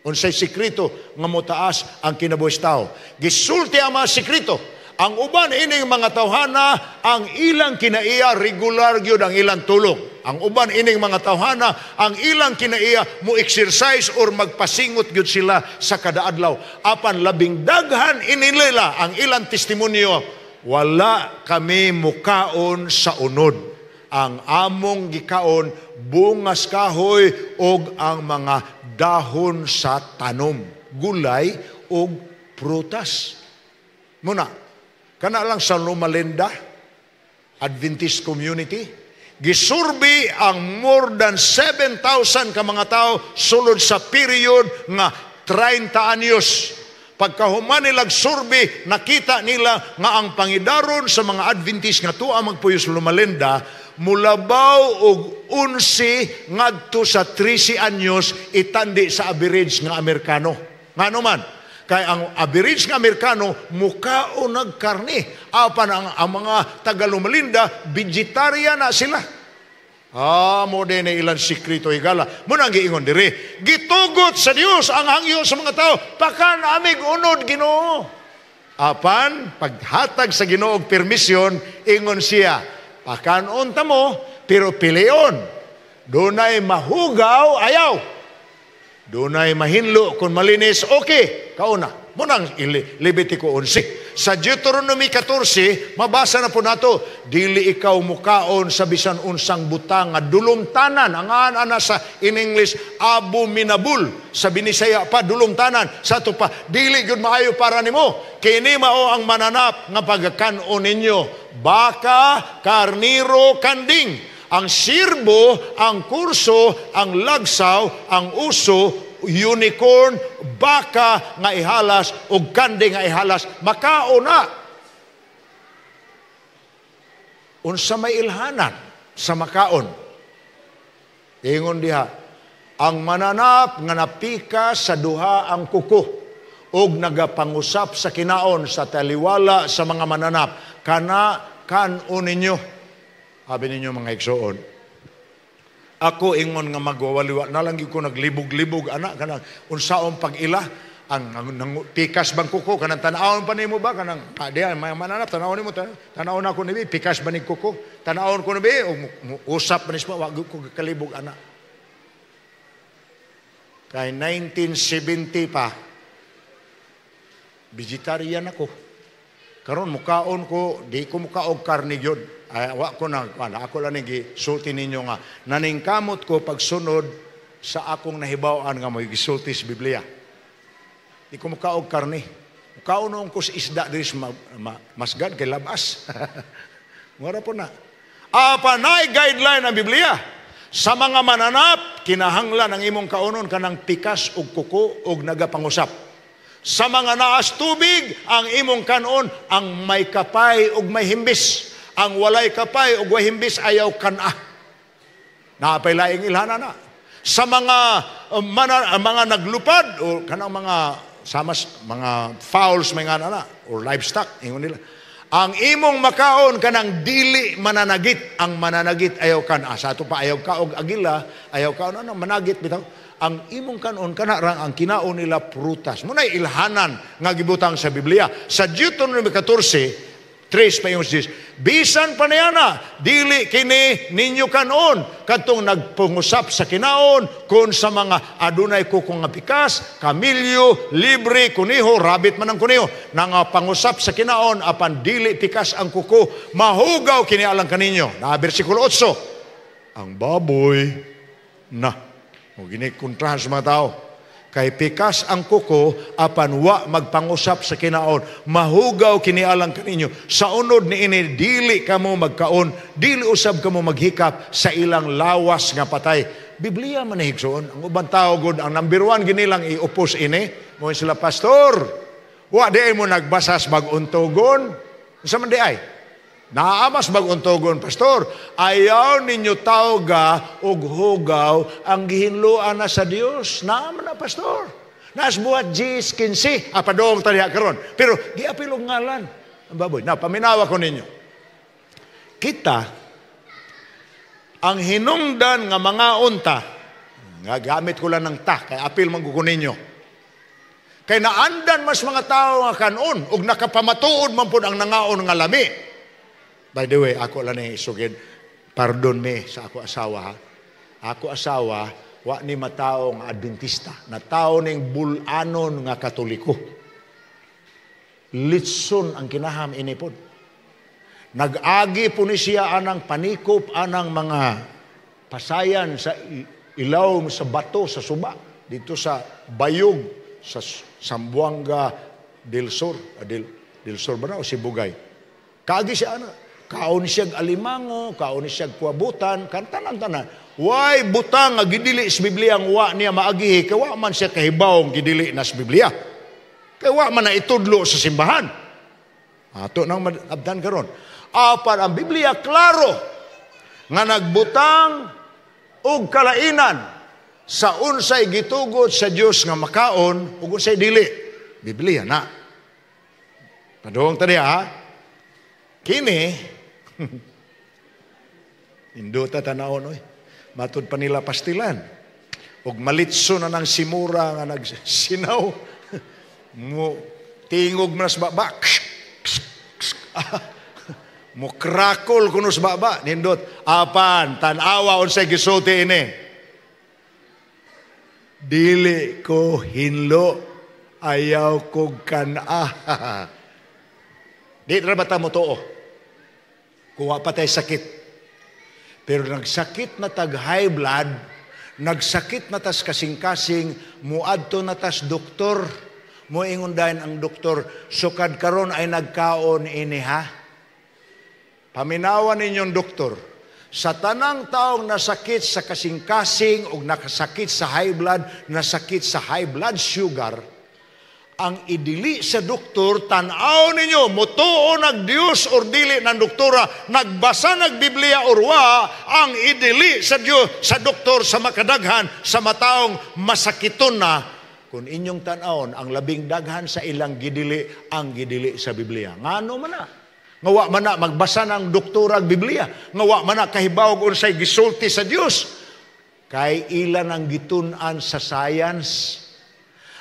Unsay sekreto nga mutaas ang kinabuhi sa tao? Gisulti ang mga sekreto. Ang uban ining mga tawhana, ang ilang kinaiya, regular gyud ang ilang tulog. Ang uban ining mga tawhana, ang ilang kinaiya, mo exercise or magpasingot gyud sila sa kada adlaw. Apan labing daghan ini nila ang ilang testimonyo, "Wala kami mukaon sa unod. Ang among gikaon, bungas kahoy og ang mga dahon sa tanom, gulay og prutas." Muna, kana lang sa Loma Linda Adventist Community, gisurvey ang more than 7,000 ka mga tao sulod sa period nga 30 anyos. Pagkahuman nilag survey, nakita nila nga ang pangidaron sa mga Adventist nga tuwa magpuyo sa Loma Linda, mulabaw og 11 ngadto sa 13 anyos itandi sa average nga Amerikano. Ngano man? Kay ang average nga Amerikano mukao nagkarne. Apan ang mga taga Loma Linda, vegetarian na sila. Ah, mo din ilang sikreto, higala. Mo nang giingon dire. Gitugot sa Dios ang hangyo sa mga tao. "Pakan amig unod, Ginoo." Apan paghatag sa Ginoo og permisyon, ingon siya, "Pakanon ta mo, pero pilion. Dunay mahugaw, ayaw. Dunay mahinlo, kung malinis, okay, kauna." Munang Levitico 11. Sa Deuteronomy 14, mabasa na po nato, "Dili ikaw mukaon sa bisan unsang butang nga dulumtanan." Ang ana sa in English, abominable. Sa Binisaya pa, dulumtanan. Sa ato pa, dili gyud maayo para nimo. Kini mao ang mananap nga pagkanon ninyo: baka, karniro, kanding. Ang sirbo, ang kurso, ang lagsaw, ang uso, unicorn, baka nga ihalas ug kanding nga ihalas, makauna. Unsa may ilhanan sa makaon? Ingon diha, ang mananap nga napika sa duha ang kuko og nagapangusap sa kinaon sa taliwala sa mga mananap, kana kan-on ninyo. Abi ninyo, mga igsoon, ako ingon nga magwawaliwa na lang ko naglibog-libog ana kanang unsaon pag-ila ang pikas bang kuko kanang tan-awon pa nimo ba kanang di ay may mananap, tan-awon nimo, tan-awon ako ni pikas ba ni kuko, tan-awon ko ni usap ba ni, wa ko kalibog ana kay 1970 pa vegetarian ako. Karon mukaon ko, di ko mukaog karne gyud. Ay, wa ko na ako lang ni sulti ninyo nga naningkamot ko pagsunod sa akong nahibaw-an nga mo'y gisulti sa Biblia. Di ko mukaog karne. Mukaon noon ko sa isda diri sa masgad kay labas. Mura po na. Apan nay guideline ang Biblia. Sa mga mananap, kinahanglan ang imong kaunon kanang pikas og kuko og nagapangusap. Sa mga naas tubig, ang imong kanon ang may kapay og may himbis. Ang walay kapay og way himbis, ayaw kana. Naapay laing ilhana na. Sa mga mga naglupad o kanang mga samas mga fowls may nga na or livestock ingon nila. Ang imong makaon kanang dili mananagit, ang mananagit ayaw kan. Sa ato pa ayaw kaog agila, ayaw kaon ano managit bitaw. Ang imong kanon kana rang ang kinaon nila prutas. Munay ilhanan nga gibutang sa Biblia. Sa Deuteronomy 14:3 pa yung Diyos. Bisan pa niya na, dili kini ninyo kanon, kadtong nagpungusap sa kinaon, kung sa mga adunay kuko nga pikas, kamilyo, libre, kuniho, rabbit man ang kuniho, nangapangusap sa kinaon, apan dili pikas ang kuko, mahugaw kini alang kaninyo. Na versikulo 8, ang baboy na, o gini kontrahan sa mga tao, kay pikas ang kuko apan wa magpangusap sa kinaon, mahugaw kini alang kaninyo. Sa unod ni ini dili kamo magkaon, dili usab kamo maghikap sa ilang lawas nga patay. Biblia man ni, igsoon. Ang ubang tao gud ang number 1 ginilang i-oppose ini, mo sila, "Pastor, wa di mo nagbasas bag-ong tugon." Unsa man di ay? Naamas bag-ong tugon, "Pastor, ayaw ninyo tawga og hugaw ang gihinloan na sa Dios." Naaman na, Pastor. Naas Buhat 10:15. Padong taniya karon. Pero giapil og ngalan ang baboy. Na paminawa ko ninyo. Kita ang hinungdan nga mga unta, nga gamit ko lang ng ta kay apil man ko ninyo. Kay naandan mas mga tao nga kanon ug nakapamatuod man pud ang nangaon nga lami. By the way, ako lang ni isugid. Pardon me sa ako asawa ha. Ako asawa, wa ni matao nga Adventista. Natao ning bulanon nga Katoliko. Litson ang kinaham inipod. Nag-agi po ni siya anang panikop anang mga pasayan sa ilaw sa bato sa suba. Dito sa Bayog, sa Zamboanga del Sur. Del Sur ba na o Sibugay? Kaagi siya ana. Kaon siya alimango, kaon siya kuwabutan, kantanan-tanan. Way butang nga gidili sa Biblia ang wa niya maagihi, kay wa man siya kahibaw ang gidili na sa Biblia. Kay wa man na itudlo sa simbahan. Ato nang madabdan karon. Apan ang Biblia klaro nga nagbutang og kalainan sa unsay gitugot sa Dios nga makaon ug unsay dili. Biblia na. Padung ta diha ha. Kini indota tanawon oy. Matud pa nila pastilan. Og malitso na ng simura nga nagsinaw. Mo tingog man sa baba. Mo krakol kuno sa baba. Nindot. Apan tan-awa unsay gisulti ini. Dili ko hinlo, ayaw kog kan-a. Di ra ba ta mo tuo? Kuha pa tay sakit. Pero nagsakit na tag high blood, nagsakit na tas kasing-kasing, muadto na tas doktor. Moingon dayon ang doktor, "Sukad karon ay nagkaon ini ha." Paminawan ninyong doktor. Sa tanang taong nasakit sa kasing-kasing o nakasakit sa high blood, nasakit sa high blood sugar, ang idili sa doktor, tan-aw ninyo, mutuo nag Diyos or dili ng doktora, nagbasa nag Biblia or wa, ang idili sa Diyos, sa doktor, sa makadaghan, sa mataong masakiton na, Kung inyong tan-awon, ang labing daghan sa ilang gidili, ang gidili sa Biblia. Ngano man na? Nga wa man na magbasa ng doktorag Biblia. Nga wa man na kahibaw unsay gisulti sa Dios. Kay ilan ang gitun-an sa science.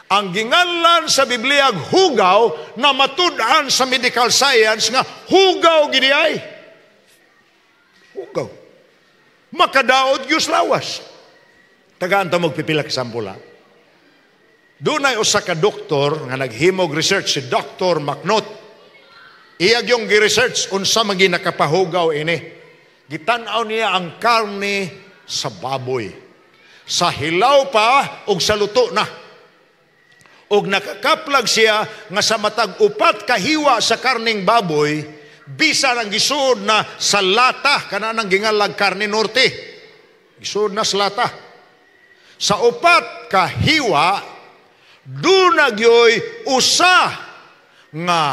Ang ginganlan sa Biblia hugaw na matud-an sa medical science nga hugaw gid ay. Hugaw. Makadaot gyud lawas. Tagaan ta magpipila ka sample. Dunay usa ka doktor nga naghimog research, si Dr. McNaught. Iya yung gi-research unsa man nakapahugaw ini. Gitan-aw niya ang karne sa baboy. Sa hilaw pa ug sa luto na. Og nakakaplag siya nga sa matag 4 ka hiwa sa karning baboy, bisan ang gisuod na sa lata, kana nang gingalag karne norte. Gisuod na sa lata. Sa 4 ka hiwa, duna gyoy usa nga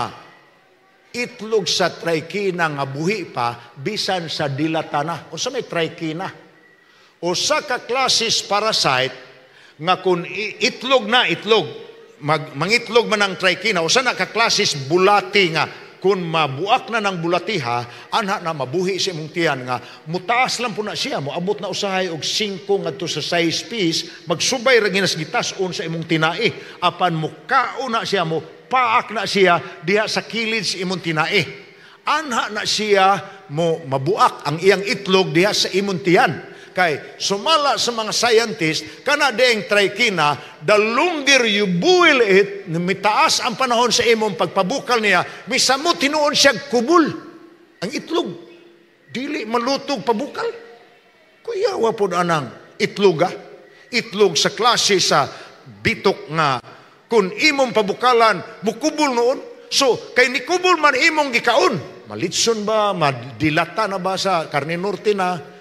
itlog sa trikina nga buhi pa bisan sa dilata na. Unsa may trikina? Usa ka klasis parasite nga kun itlog na itlog, mangitlog man ang trikina, usa na ka klasis bulati nga kung mabuak na ng bulatiha, anha na mabuhi sa imong tiyan nga mutaas lang po na siya, moabot na usahay og 5 ngadto sa 6 piece, magsubay ra ginas gitas-on sa imong tinai. Apan mukaon na siya, mo paak na siya diha sa kilid sa imong tinai. Anha na siya mo mabuak ang iyang itlog diha sa imong tiyan. Kay sumala sa mga scientist, kana deeng trikina, the longer you boil it, mitaas ang panahon sa imong pagpabukal niya, misamo tinuon siya kubol ang itlog. Dili malutog pabukal. Kuya, wa pod anang itloga. Itlog sa klase sa bitok nga kung imong pabukalan, mukubol noon. So, kay nikubol man imong gikaon, malitson ba, madilata na ba sa karne norte na,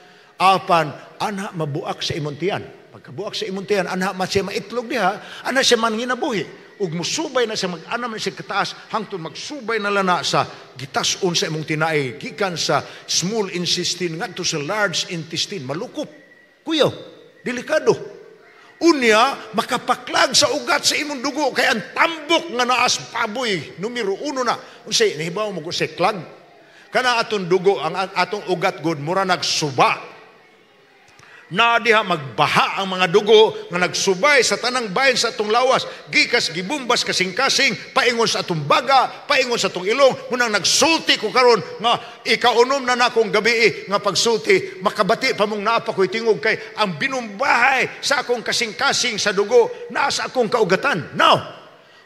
apan anha mabuak sa imong tiyan. Pagkabuak sa imong tiyan, anha man siya maitlog diha, anha siya man nginabuhi. Ug musubay na siya, mag-anam na siya kataas, hangtod magsubay na lana sa gitas-on sa imong tinai, gikan sa small intestine ngadto sa large intestine, malukop. Kuya, delikado. Unya, makapaklag sa ugat sa imong dugo, kay ang tambok nga naas baboy, numero 1 na. Unsay, nahibaw mo kung say klag? Kana atong dugo, ang atong ugat god, mura nagsuba. Na diha magbaha ang mga dugo nga nagsubay sa tanang bahin sa atong lawas, gikas gibumbas kasing-kasing, paingon sa atong baga, paingon sa atong ilong. Munang nagsulti ko karon nga ikaunom na nakong gabi nga pagsulti, makabati pa mong naa pa ko'y tingog kay ang binumbahay sa akong kasing-kasing sa dugo naa sa akong kaugatan. Now,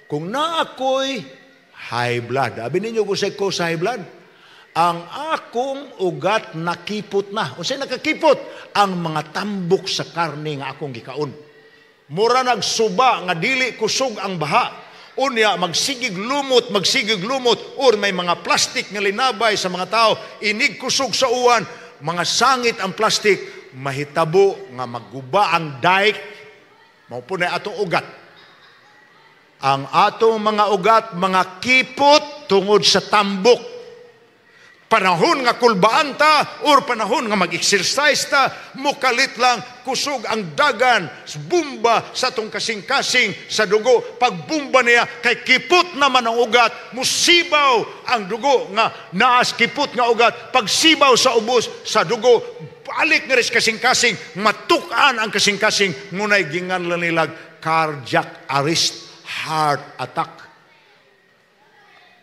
kung naa ako'y high blood, abi ninyo kung sa ko sa high blood, ang akong ugat nakipot na. Unsay nakakipot? Ang mga tambok sa karne nga akong gikaon. Mura nagsuba nga dili kusog ang baha. Unya magsigig lumot, magsigig lumot, or may mga plastic nga linabay sa mga tao, inig kusog sa uwan, mga sangit ang plastic, mahitabo nga maguba ang dike, mao po na atong ugat. Ang atong mga ugat, mga kipot tungod sa tambok. Panahon nga kulbaan ta or panahon nga mag-exercise ta, mukalit lang kusog ang dagan, bumba sa atong kasing-kasing sa dugo. Pagbumba niya kay kipot naman ang ugat, musibaw ang dugo nga naas kipot nga ugat. Pagsibaw sa ubos sa dugo, balik nga rin kasing-kasing, matuk-an ang kasing-kasing, ngunay ginganlan nilag cardiac arrest, heart attack.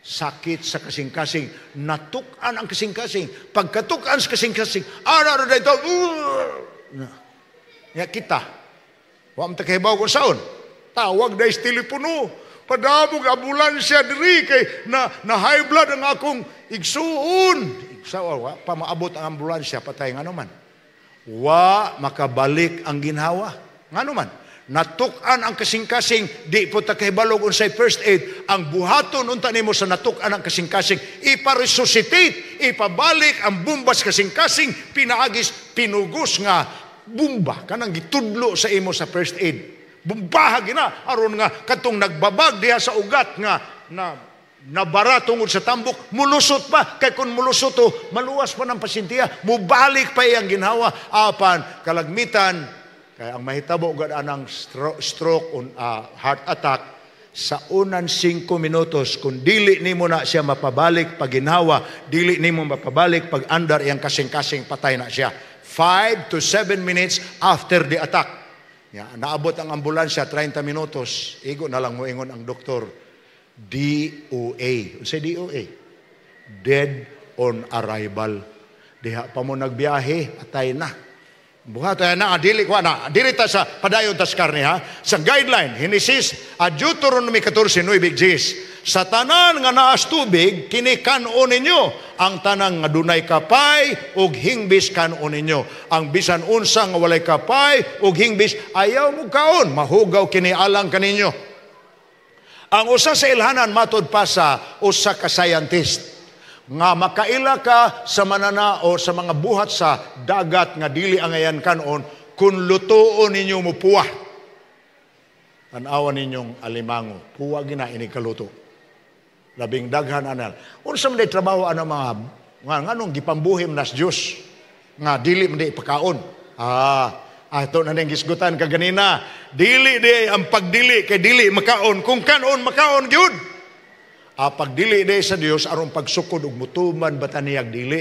Sakit sa kasing-kasing, natukan ang kasing-kasing. Pagkatukan sa kasing-kasing, ara ra dito. Ya kita. Wa man ta kahibaw kung saon. Tawag dahil sa telepono. Padamog ambulansya diri kay na high blood ang akong igsuon. Igsawa, wa pa maabot ang ambulansya, patay ngano man. Wa makabalik ang ginhawa. Ngano man? Natuk-an ang kasing-kasing, di po ta kahibalog unsay first aid. Ang buhaton unta nimo sa natuk-an ang kasing-kasing, ipa-resuscitate, ipabalik ang bumbas kasing-kasing, pinaagis, pinugos nga bumba, kanang gitudlo sa imo sa first aid. Bumbaha gina, aron nga katong nagbabag diha sa ugat nga na nabara tungod sa tambok, mulusot pa. Kay kung mulusot to, maluwas pa ng pasyente, mubalik pa iyang ginhawa. Apan kalagmitan, Kaya ang mahitabo gad anang stroke on heart attack sa unan 5 minutos, kung dili nimo na siya mapabalik pag ginhawa, dili nimo mapabalik pag andar iyang kasing-kasing, patay na siya. 5 to 7 minutes after the attack. Ya, naabot ang ambulansya 30 minutos, igo na lang mo ingon ang doktor, DOA. Unsay DOA? Dead on arrival. Diha pa mo nagbiyahe, patay na. Buhat ay na, dili ko na, dili ta sa padayon tas karne ha. Sa guideline, Henesis, Deuteronomy 14:9, sa tanan nga naas tubig, kini kan-on ninyo. Ang tanan nga dunay kapay ug hingbis, kan-on ninyo. Ang bisan unsa nga walay kapay ug hingbis, ayaw mo kaon, mahugaw kini alang kaninyo. Ang usa sa ilhanan, matod pa sa usa ka scientist, nga makaila ka sa manana o sa mga buhat sa dagat nga dili angayan kanon kung lutuon ninyo mupuwa. Tan-awan ninyong alimango, puwa gina ini kaluto. Labing daghan anal. Unsa man day trabaho anang mga nga nganong gipambuhim nas Dios nga dili man day ipakaon? Ato na ning gisgutan kaganina. Dili di ang pagdili kay dili makaon. Kung kanon, makaon gyud. Pagdili di sa Dios aron pagsukod og mutuman ba taniyag dili.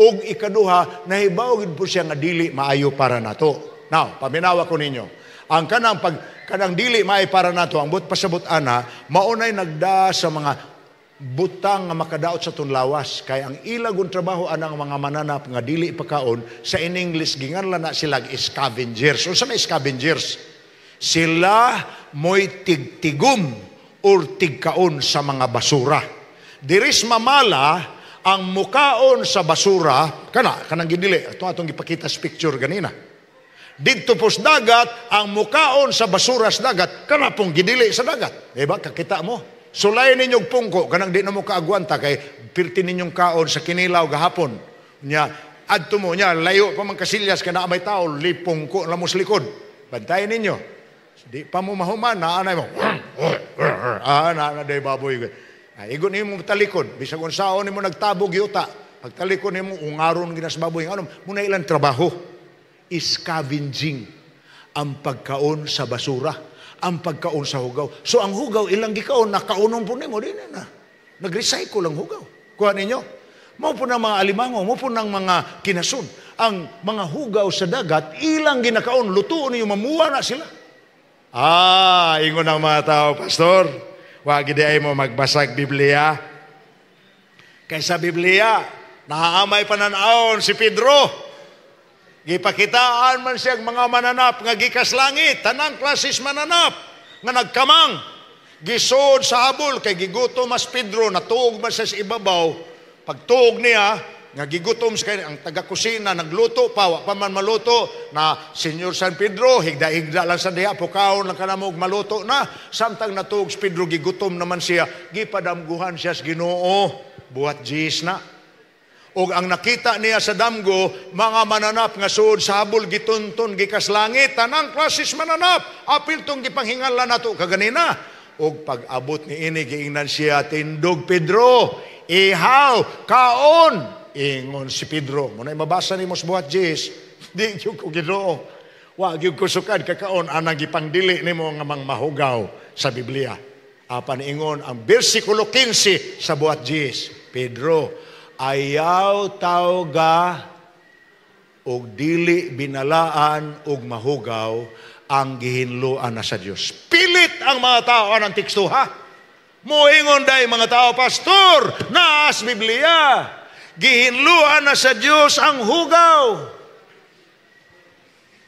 Og ikaduha, nahibaw gid po siya nga dili maayo para nato. Now, paminawa ko ninyo. Ang kanang pag kanang dili maayo para nato, ang but pasabot ana, maunay nagda sa mga butang nga makadaot sa tunlawas, kay ang ilagon trabaho anang mga mananap nga dili pakaon, sa in English ginganlan na sila scavengers. Unsa may scavengers? Sila mo'y tigtigum or tigkaon sa mga basura. Diris mamala ang mukaon sa basura, kana kanang gidili ato atong gipakita sa picture ganina. Didto pos dagat, ang mukaon sa basura sa dagat, kana pong gidili sa dagat. Diba? Kakita mo. Sulay ninyong pungko, kanang di na mo kaagwanta kay pirti ninyong kaon sa kinilaw gahapon. Nya, adto mo, nya, layo pa man kasilyas ka na may tao, lipungko lamos likod. Bantayan ninyo. Di pa mo mahuman, naanay mo. Ah, na day baboy. Ay, igo nimo talikod, bisag unsaon nimo nagtabog yuta. Pagtalikod nimo ungaron ginas baboy. Ano, muna ilang trabaho. Scavenging. Ang pagkaon sa basura, ang pagkaon sa hugaw. So ang hugaw ilang gikaon, nakaunon po nimo din na. Nag-recycle ang hugaw. Kuha ninyo. Mao po ng mga alimango, mao po ng mga kinasun. Ang mga hugaw sa dagat, ilang ginakaon, lutuon ninyo, mamuha na sila. Ah, ingon ang mga tao, "Pastor, wag di ay mo magbasag Biblia. Kaysa Biblia, naaamay pananawon si Pedro. Gipakitaan man siyang mga mananap nga gikas langit, tanang klasis mananap nga nagkamang. Gisod sa habol kay gigutom mas Pedro, natuog man siya sa ibabaw. Pagtuog niya, nga gigutom sa kay ang taga-kusina nagluto pa, wa pa man maluto na, "Senyor San Pedro, higda-higda lang sa diha, pukaon lang kanamo og maluto na." Samtang natuog si Pedro, gigutom naman siya, gipadamguhan siya sa Ginoo, Buhat 10 na. Og ang nakita niya sa damgo, mga mananap nga suod sa habol gitunton gikas langit, tanang klasis mananap, apil tong gipanghingalan nato kaganina. Og pag-abot ni ini, giingnan siya, "Tindog Pedro, ihaw, kaon." Ingon si Pedro, muna mabasa nimo sa Buhat 10, "Di gyud ko, Ginoo. Wa gyud ko sukad kakaon anang gipangdili nimo nga mang mahugaw sa Biblia." Apan ingon ang bersikulo 15 sa Buhat 10, "Pedro, ayaw tawga og dili binalaan og mahugaw ang gihinloan na sa Dios." Pilit ang mga tao anang teksto ha. Moingon day mga tao, "Pastor, naas Biblia. Gihinloan na sa Dios ang hugaw."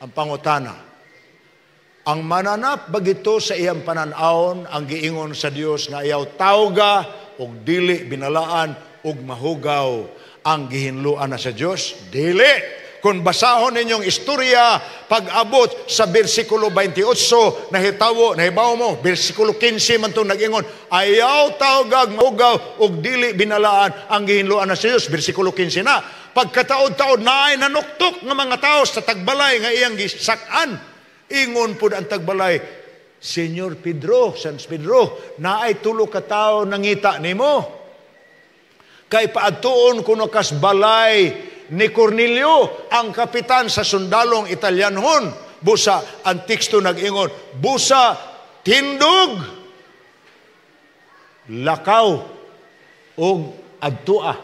Ang pangutana, ang mananap bagito sa iyang pananawon ang giingon sa Dios nga ayaw tawga og dili binalaan og mahugaw ang gihinloan na sa Dios? Dili. Kung basahon ninyong istorya, pag-abot sa bersikulo 28, nahitawo, nahibaw mo, bersikulo 15 man itong nag-ingon, ayaw tawgag mahugaw og dili binalaan ang gihinloan na sa Dios. Bersikulo 15 na. Pagkataod-taod na ay nanuktok nga mga tao sa tagbalay nga iyang gisak-an. Ingon pud ang tagbalay, "Senyor Pedro, San Pedro, naay tulo ka tawo nangita nimo. Kay paadtuon kuno kas balay ni Cornelio, ang kapitan sa sundalong Italyanhon." Busa ang teksto nag-ingon, busa tindog, lakaw og adtua.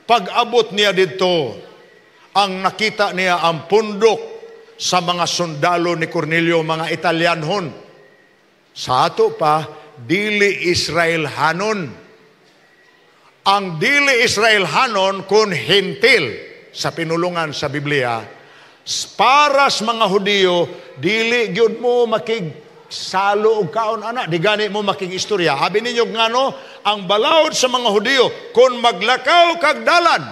Pag-abot niya didto, ang nakita niya ang pundok sa mga sundalo ni Cornelio, mga Italyanhon. Sa ato pa, dili Israelhanon. Ang dili Israelhanon kun Hentil sa pinulungan sa Biblia, para sa mga Hudiyo, dili gyud mo makigsalo og kaon ana, di gani mo makig-istorya. Abi ninyo ngano, ang balaod sa mga Hudiyo, kung maglakaw kag dalan,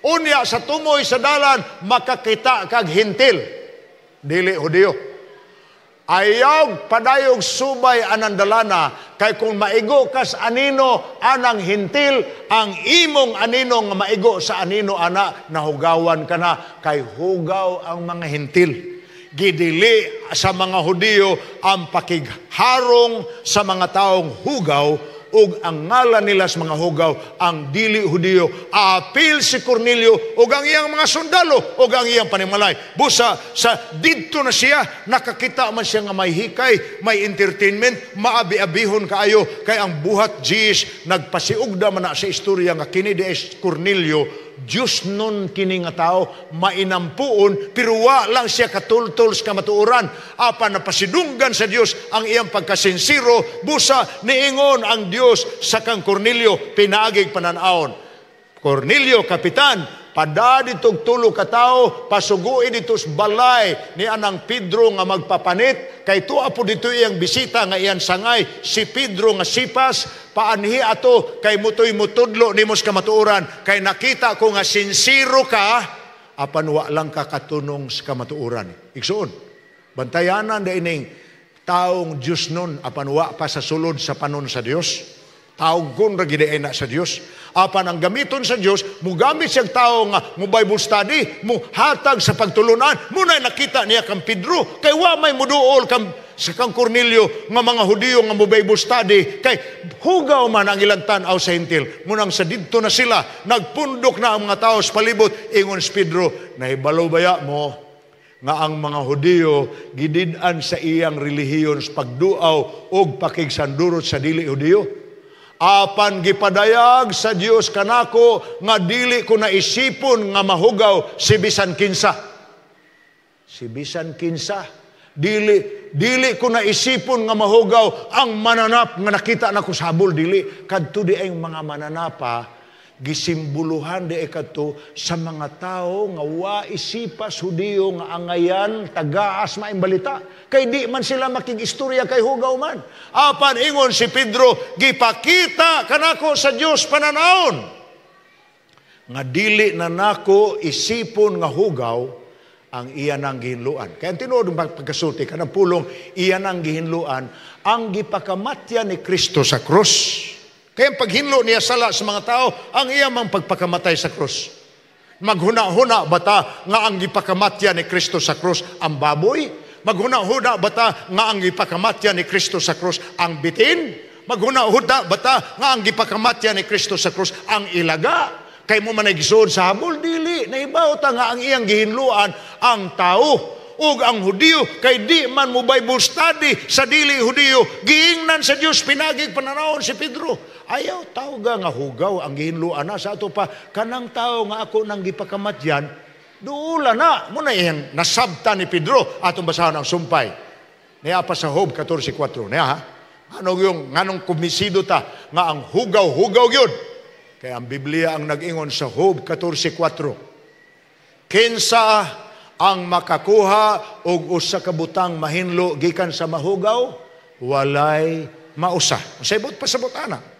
unya sa tumoy sa dalan, makakita kag Hentil, dili Hudiyo. Ayaw padayog subay anang dalana, kay kung maigo kas anino anang Hentil, ang imong anino nga maigo sa anino ana, nahugawan ka na, kay hugaw ang mga Hentil. Gidili sa mga Hudiyo ang pakigharong sa mga taong hugaw, ug ang ngalan nila sa mga hugaw ang dili Hudiyo. Apil si Cornelio ug ang iyang mga sundalo ug ang iyang panimalay. Busa sa didto na siya, nakakita man siya nga may hikay, may entertainment, maabi-abihon kaayo, kay ang buhat Diyos nagpasiugda man na sa istorya nga kini di Cornelio, Diyos nun kini nga tao, mainampuon, pero wa lang siya katultol sa kamatuoran. Apan napasidunggan sa Diyos ang iyang pagkasinsiro, busa niingon ang Diyos sa kang Cornelio, pinaagig pananawon. Cornelio, kapitan, pada ditong tulo ka tao, pasugui dito sa balay ni anang Pedro nga magpapanit, kay tuwa po dito iyang bisita nga iyang sangay, si Pedro nga sipas, paanhi ato kay mutoy mutudlo nimo sa kamatuoran, kay nakita ko nga sinsiro ka, apan wa lang ka katunong sa kamatuoran. Igsuon, bantayanan da ining taong Diyos nun, apan wa pa sa sulod sa panon sa Dios. Tawgon ra gid na sa Dios. Apan ang gamiton sa Dios, mugamit siyang tao nga mo Bible study, mo hatag sa pagtulunan. Muna'y nakita niya kang Pedro, kay wa may muduol kang sa kang Cornelio nga mga Hudiyo nga mo Bible study, kay hugaw man ang ilang tan-aw sa Hentil. Munang sa didto na sila, nagpundok na ang mga tao sa palibot. Ingon si Pedro, nahibalo baya mo nga ang mga Hudiyo gidid-an sa iyang relihiyon sa pagduaw og pakigsandurot sa dili Hudiyo? Apan gipadayag sa Dios kanako nga dili ko naisipon nga mahugaw si bisan kinsa. Si bisan kinsa. Dili ko naisipon nga mahugaw ang mananap nga nakita nako sa habol, dili. Kadto di ay mga mananapa, gisimboluhan di ay kadto sa mga tao nga wa isipas Hudiyo nga angayan tagaas maing balita. Kay di man sila makig-istorya kay hugaw man. Apan ingon si Pedro, gipakita kanako sa Dios pananawon nga dili na nako isipon nga hugaw ang iya nang gihinluan. Kaya ang tinuod ng pagkasulti kanang pulong iya nang gihinluan ang gipakamatya ni Kristo sa krus. Kaya ang paghinlo niya sala sa mga tao, ang iya mang pagpakamatay sa krus. Maghuna-huna bata nga ang gipakamatya ni Kristo sa krus ang baboy? Maghuna-huna bata nga ang gipakamatya ni Kristo sa krus ang bitin? Maghuna-huna bata nga ang gipakamatya ni Kristo sa krus ang ilaga? Kay mo man nagisuod sa habol, dili. Nahibaw ta nga ang iyang gihinluan ang tao ug ang Hudiyo, kay di man mo Bible study sa dili Hudiyo, giingnan sa Dios pinagig pananawon si Pedro. Ayaw tao ga nga hugaw ang gihinluan na sa ato pa kanang tao nga ako nang gipakamatyan, duula na. Muna iyang nasabta ni Pedro. Atong basahon ang sumpay. Niya pa sa Job 14:4. Niya ha? Anong yung nganong kumisido ta nga ang hugaw-hugaw gyud? Kaya ang Biblia ang nag-ingon sa Job 14:4. Kinsa ang makakuha og usa ka butang mahinlo gikan sa mahugaw, walay mausa. Unsay buot pasabot ana?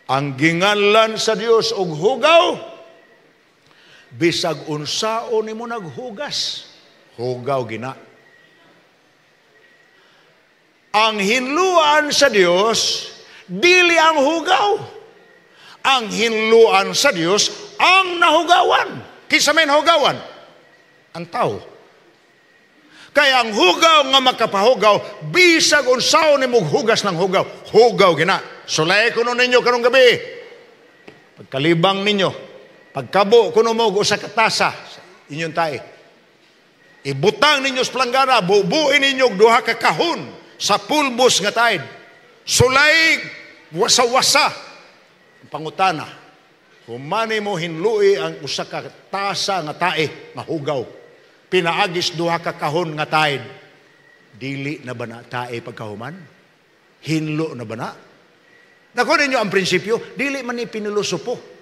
Ang ginganlan sa Dios og hugaw, bisag unsaon nimo naghugas, hugaw gina. Ang hinluan sa Dios dili ang hugaw. Ang hinluan sa Dios ang nahugawan. Kinsa may nahugawan? Ang tao. Kaya ang hugaw nga makapahugaw, bisag unsaon nimo hugas ng hugaw, hugaw gina. Sulay kuno ninyo karong gabi. Pagkalibang ninyo, pagkabo kuno mo og usa ka tasa inyong tae. Ibutang ninyo sa planggana, bubuin ninyo og duha ka kahon sa pulbos nga Tide. Sulay wasa-wasa. Pangutana, humani mo hinlui ang usa ka tasa nga tae nga hugaw, pinaagis duha ka kahon nga Tide, dili na ba na tae pagkahuman? Hinlo na ba na? Nakuha ninyo ang prinsipyo, dili man ni pinilosopo.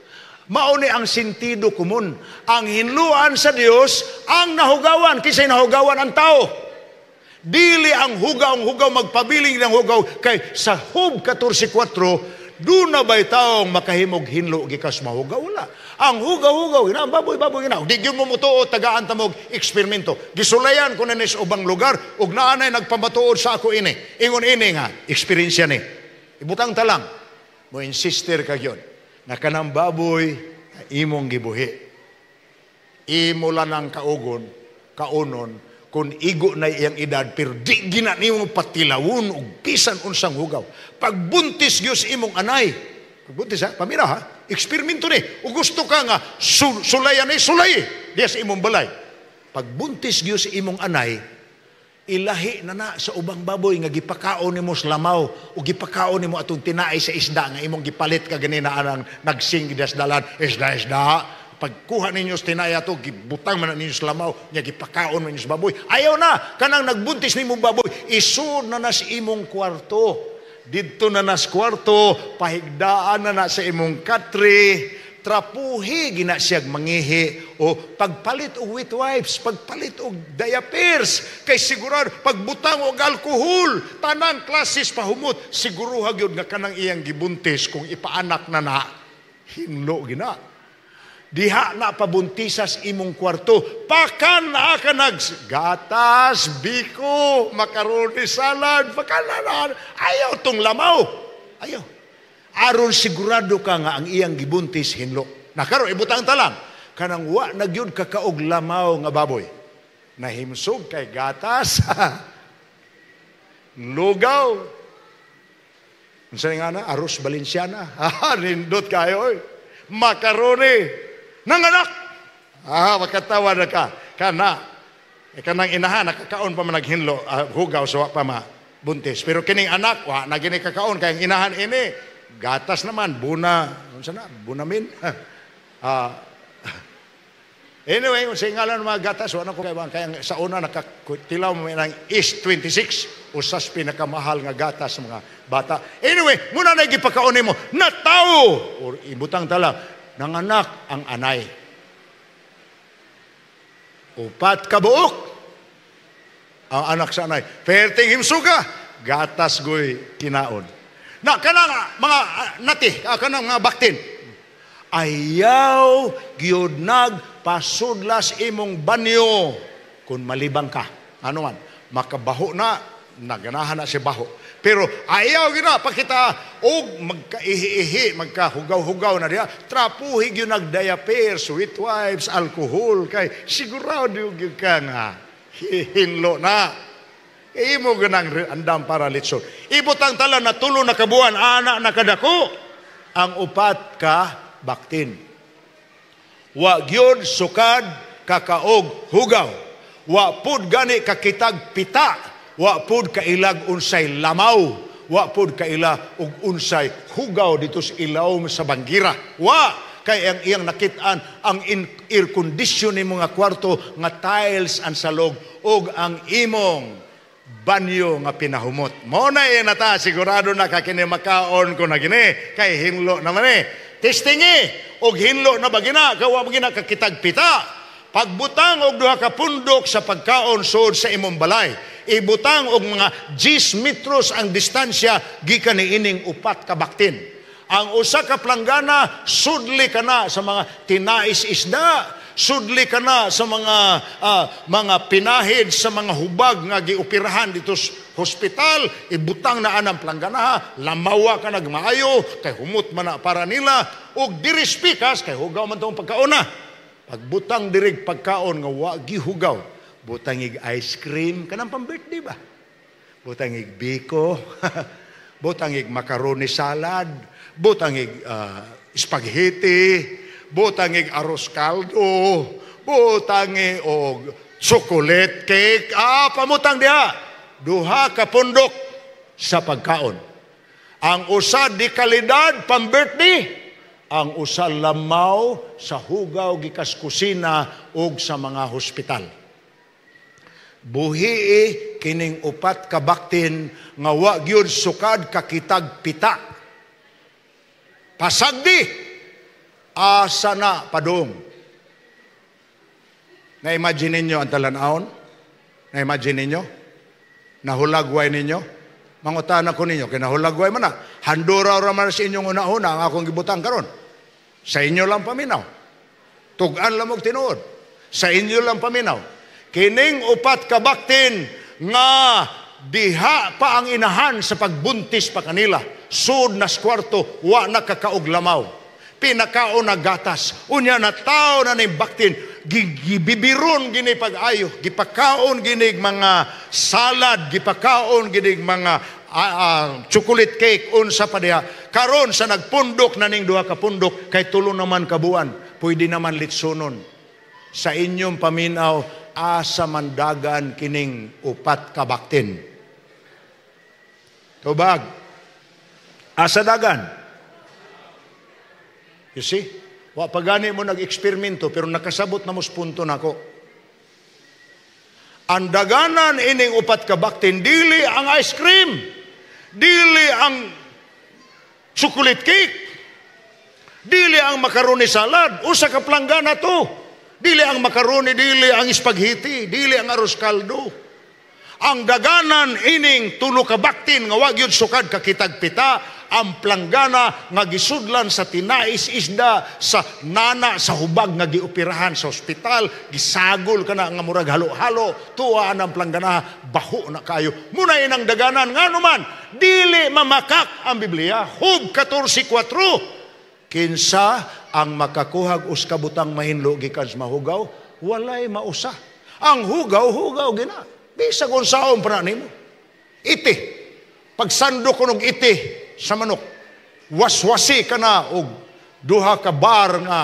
Mao ni ang sentido komon. Ang hinluan sa Dios ang nahugawan, kinsay nahugawan? Ang tao. Dili ang hugaw, ang hugaw magpabiling ng hugaw kay sa Job 14.4, duna ba'y taong makahimog hinlo gikas mahugaw? Wala. Ang hugaw-hugaw, gina, ang baboy-baboy, gina. Di gyud mo mutuo, tagaan ta mo'g eksperimento. Gisulayan ko na ni sa ubang lugar, ug naanay nagpamatuod sa ako ini. Ingon ini nga, eksperyensya ni. Ibutang ta lang, mo insister ka gyud na kanang baboy imong gibuhi, imo lang ang kaugon, kaunon, kung igo na iyang edad, pero di gina nimo patilawon og bisan unsang hugaw. Pagbuntis gyud sa imong anay, pagbuntis ha, pamira ha, eksperimento ni, o gusto ka nga sulayan ni, sulay, diya sa imong balay. Pagbuntis gyud sa imong anay, ilahi na na sa ubang baboy nga gipakaon nimo sa lamaw o gipakaon nimo atong tinai sa isda nga imong gipalit ka ganina anang nagsing sa dalan, isda, isda. Pagkuha ninyo sa tinai ato, gibutang man na ninyo sa lamaw, nya gipakaon man ninyo sa baboy. Ayaw na, kanang nagbuntis nimong baboy, isud na na sa imong kwarto. Didto na na sa kwarto, pahigdaan na na sa imong katre, trapuhi gina siyag mangihi o pagpalit og wet wipes, pagpalit og diapers, kay sigurado pagbutang og alkohol, tanang klases pahumot, siguruha gyud nga kanang iyang gibuntis kung ipaanak na na, hinlo gina. Diha na pabuntisas imong kwarto, pakan na ka nag gatas, biko, macaroni salad, pakan na na, ayaw tong lamaw. Ayaw. Aron sigurado ka nga ang iyang gibuntis hinlo. Nakaroon, ibutang talang. Kanang wa na gyud kakaog lamaw nga baboy. Nahimsog kay gatas. Lugaw. Unsa nga na? Arroz Valenciana. Nindot kayo. Oy. Macaroni. Nanganak. Makatawa na ka. Kana. E kanang inahan, nakakaon pa man naghinlo, hugaw sa wa pa ma buntis. Pero kining anak, wa na gini kakaon kay ang inahan ini. Gatas naman, buna, unsa na, bunamin. Anyway, unsa ngalan ng mga gatas, wala ko kay kaya sa una nakatilaw mo ng East 26, usas pinakamahal nga gatas sa mga bata. Anyway, muna na gipakaon nimo, natawo or ibutang tala nanganak ang anay. 4 ka buok ang anak sa anay. Perting himsuga, gatas goy kinaon. Na kanang mga nati, kanang mga baktin. Ayaw gyud nagpasudlas imong banyo kung malibang ka. Ano man, makabaho na, naganahan na si baho. Pero ayaw gyud na pakita og magkaihi-ihi, magkahugaw-hugaw na diha, trapuhi gyud nag-diaper, sweet wipes, alcohol kay sigurado gyud ka nga hinlo na. Imo ganang andam para litson. Ibutang tala na 3 na kabuan, ana nakadako ang 4 ka baktin. Wa gyud sukad kakaog hugaw. Wa pud gani kakitag pita. Wa pud kailag unsay lamaw. Wa pud kaila og unsay hugaw dito sa ilawom sa banggira. Wa kay ang iyang nakit-an ang air condition nimo nga kwarto nga tiles ang salog og ang imong banyo nga pinahumot. Mo na iya nata, sigurado na ka kini makaon ko na gini, kay hinlo naman eh. Testingi, og hinlo na ba gina, kawa ba gina kakitag pita. Pagbutang og duha ka pundok sa pagkaon sud sa imong balay. Ibutang og mga 10 metros ang distansya gikan niining 4 ka baktin. Ang usa ka planggana, sudli ka na sa mga tinais isda, sudli ka na sa mga pinahid, sa mga hubag nga gioperahan dito sa hospital, ibutang na anang planggana, lamawa ka nagmaayo, kay humot man na para nila, ug dirispikas, kay hugaw man tong pagkaon na. Pagbutang dirig pagkaon nga wa gihugaw, butang ig ice cream, kanang pang-birthday ba? Butang ig biko, butang ig macaroni salad, butang ig spaghetti, Butangig arroz caldo, butangi og chocolate cake. Ah, pamutang diha. Duha ka pundok sa pagkaon. Ang usa di kalidad pang birthday, ang usa lamaw sa hugaw gikas kusina ug sa mga hospital. Buhii kining upat ka baktin nga wa gyud sukad kakitag pita. Pasagdi, asa na padung. Na-imagine ninyo ang talan-awon? Na-imagine ninyo? Nahulagway ninyo? Mangutana ko ninyo, kay nahulagway man na. Handura ra man sa inyong una-una ang akong gibutang karon. Sa inyo lang paminaw. Tug-an lang og tinuod. Sa inyo lang paminaw. Kining upat ka baktin nga diha pa ang inahan sa pagbuntis pa kanila. Sud nas kwarto, wa na kakaog lamaw. Pinakaon na gatas. Unya na tao na ning baktin, gibibiron gini pag-ayo, gipakaon ginig mga salad, gipakaon ginig mga chocolate cake, unsa pa diha. Karon sa nagpundok na ning duha ka pundok, kay tulo naman kabuan, pwede naman litsunon. Sa inyong paminaw, asa mandagan kining upat ka baktin? Tubag. Asa dagan? You see? Wa pa gani mo nag-eksperimento pero nakasabot na mo sa punto nako. Ang daganan ining upat ka baktin, dili ang ice cream, dili ang chocolate cake, dili ang macaroni salad, usa ka planggana to. Dili ang macaroni, dili ang spaghetti, dili ang arroz caldo. Ang daganan ining tulo ka baktin nga wa gyud sukad kakitag pita, ang planggana nga gisudlan sa tinais isda, sa nana, sa hubag nga gioperahan sa ospital, gisagol kana nga murag halo-halo, tuwa ang planggana, baho na kayo. Muna inang daganan, ngano man, dili mamakak ang Biblia. Job 14:4. Kinsa ang makakuhag us kabutang mahinlo gikan sa mahugaw, walay mausa. Ang hugaw, hugaw gina. Bisag unsaon pa na nimo. Iti. Pagsando ko og iti sa manok, waswasi ka na og duha ka bar nga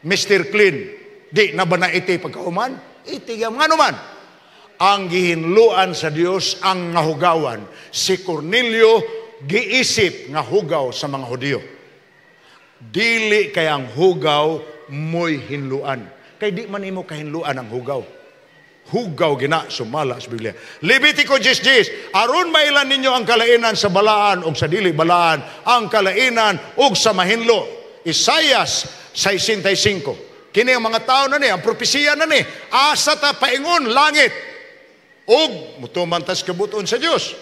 Mr. Clean. Di na ba na iti pagkauman? Iti gyud ngano man. Ang gihinluan sa Dios ang ngahugawan. Si Cornelio giisip nga hugaw sa mga Hudiyo. Dili kay ang hugaw mo'y hinluan. Kay di man imo kahinluan ang hugaw. Hugaw gina sumala sa Biblia. Levitico 10:10, aron mailan ninyo ang kalainan sa balaan og sa dili balaan, ang kalainan og sa mahinlo. Isayas 65. Kini ang mga tao na ni, ang propesiya na ni, asa ta paingon langit og mutuman tas kabuton sa Dios.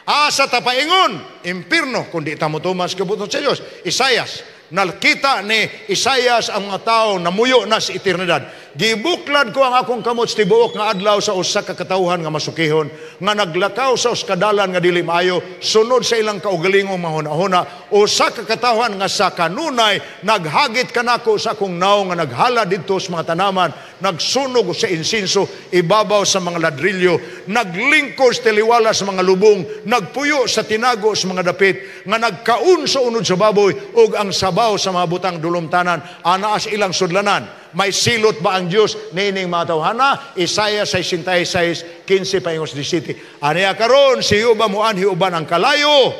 Asa ta paingon impierno kun di ta mutuman sa kabuton sa Dios. Isayas, nakita ni Isayas ang mga tao namuyo na sa eternidad. Gibuklad ko ang akong kamot sa tibuok nga adlaw sa usa ka katawhan nga masukihon, nga naglakaw sa uskadalan nga dili maayo, sunod sa ilang kaugalingong mahuna-huna, usa ka katawhan nga sa kanunay naghagit kanako sa akong naong nga naghala didto sa mga tanaman, nagsunog sa insinso ibabaw sa mga ladrilyo, naglingkod sa taliwala sa mga lubong, nagpuyo sa tinago sa mga dapit, nga nagkaon sa unod sa baboy ug ang sabaw sa mga butang dulumtanan, anaas ilang sudlanan. May silot ba ang Diyos niining mga tawhana? Isaiah 66:15 paingos 17. Aniya karon si Jehova muanhi uban ang kalayo,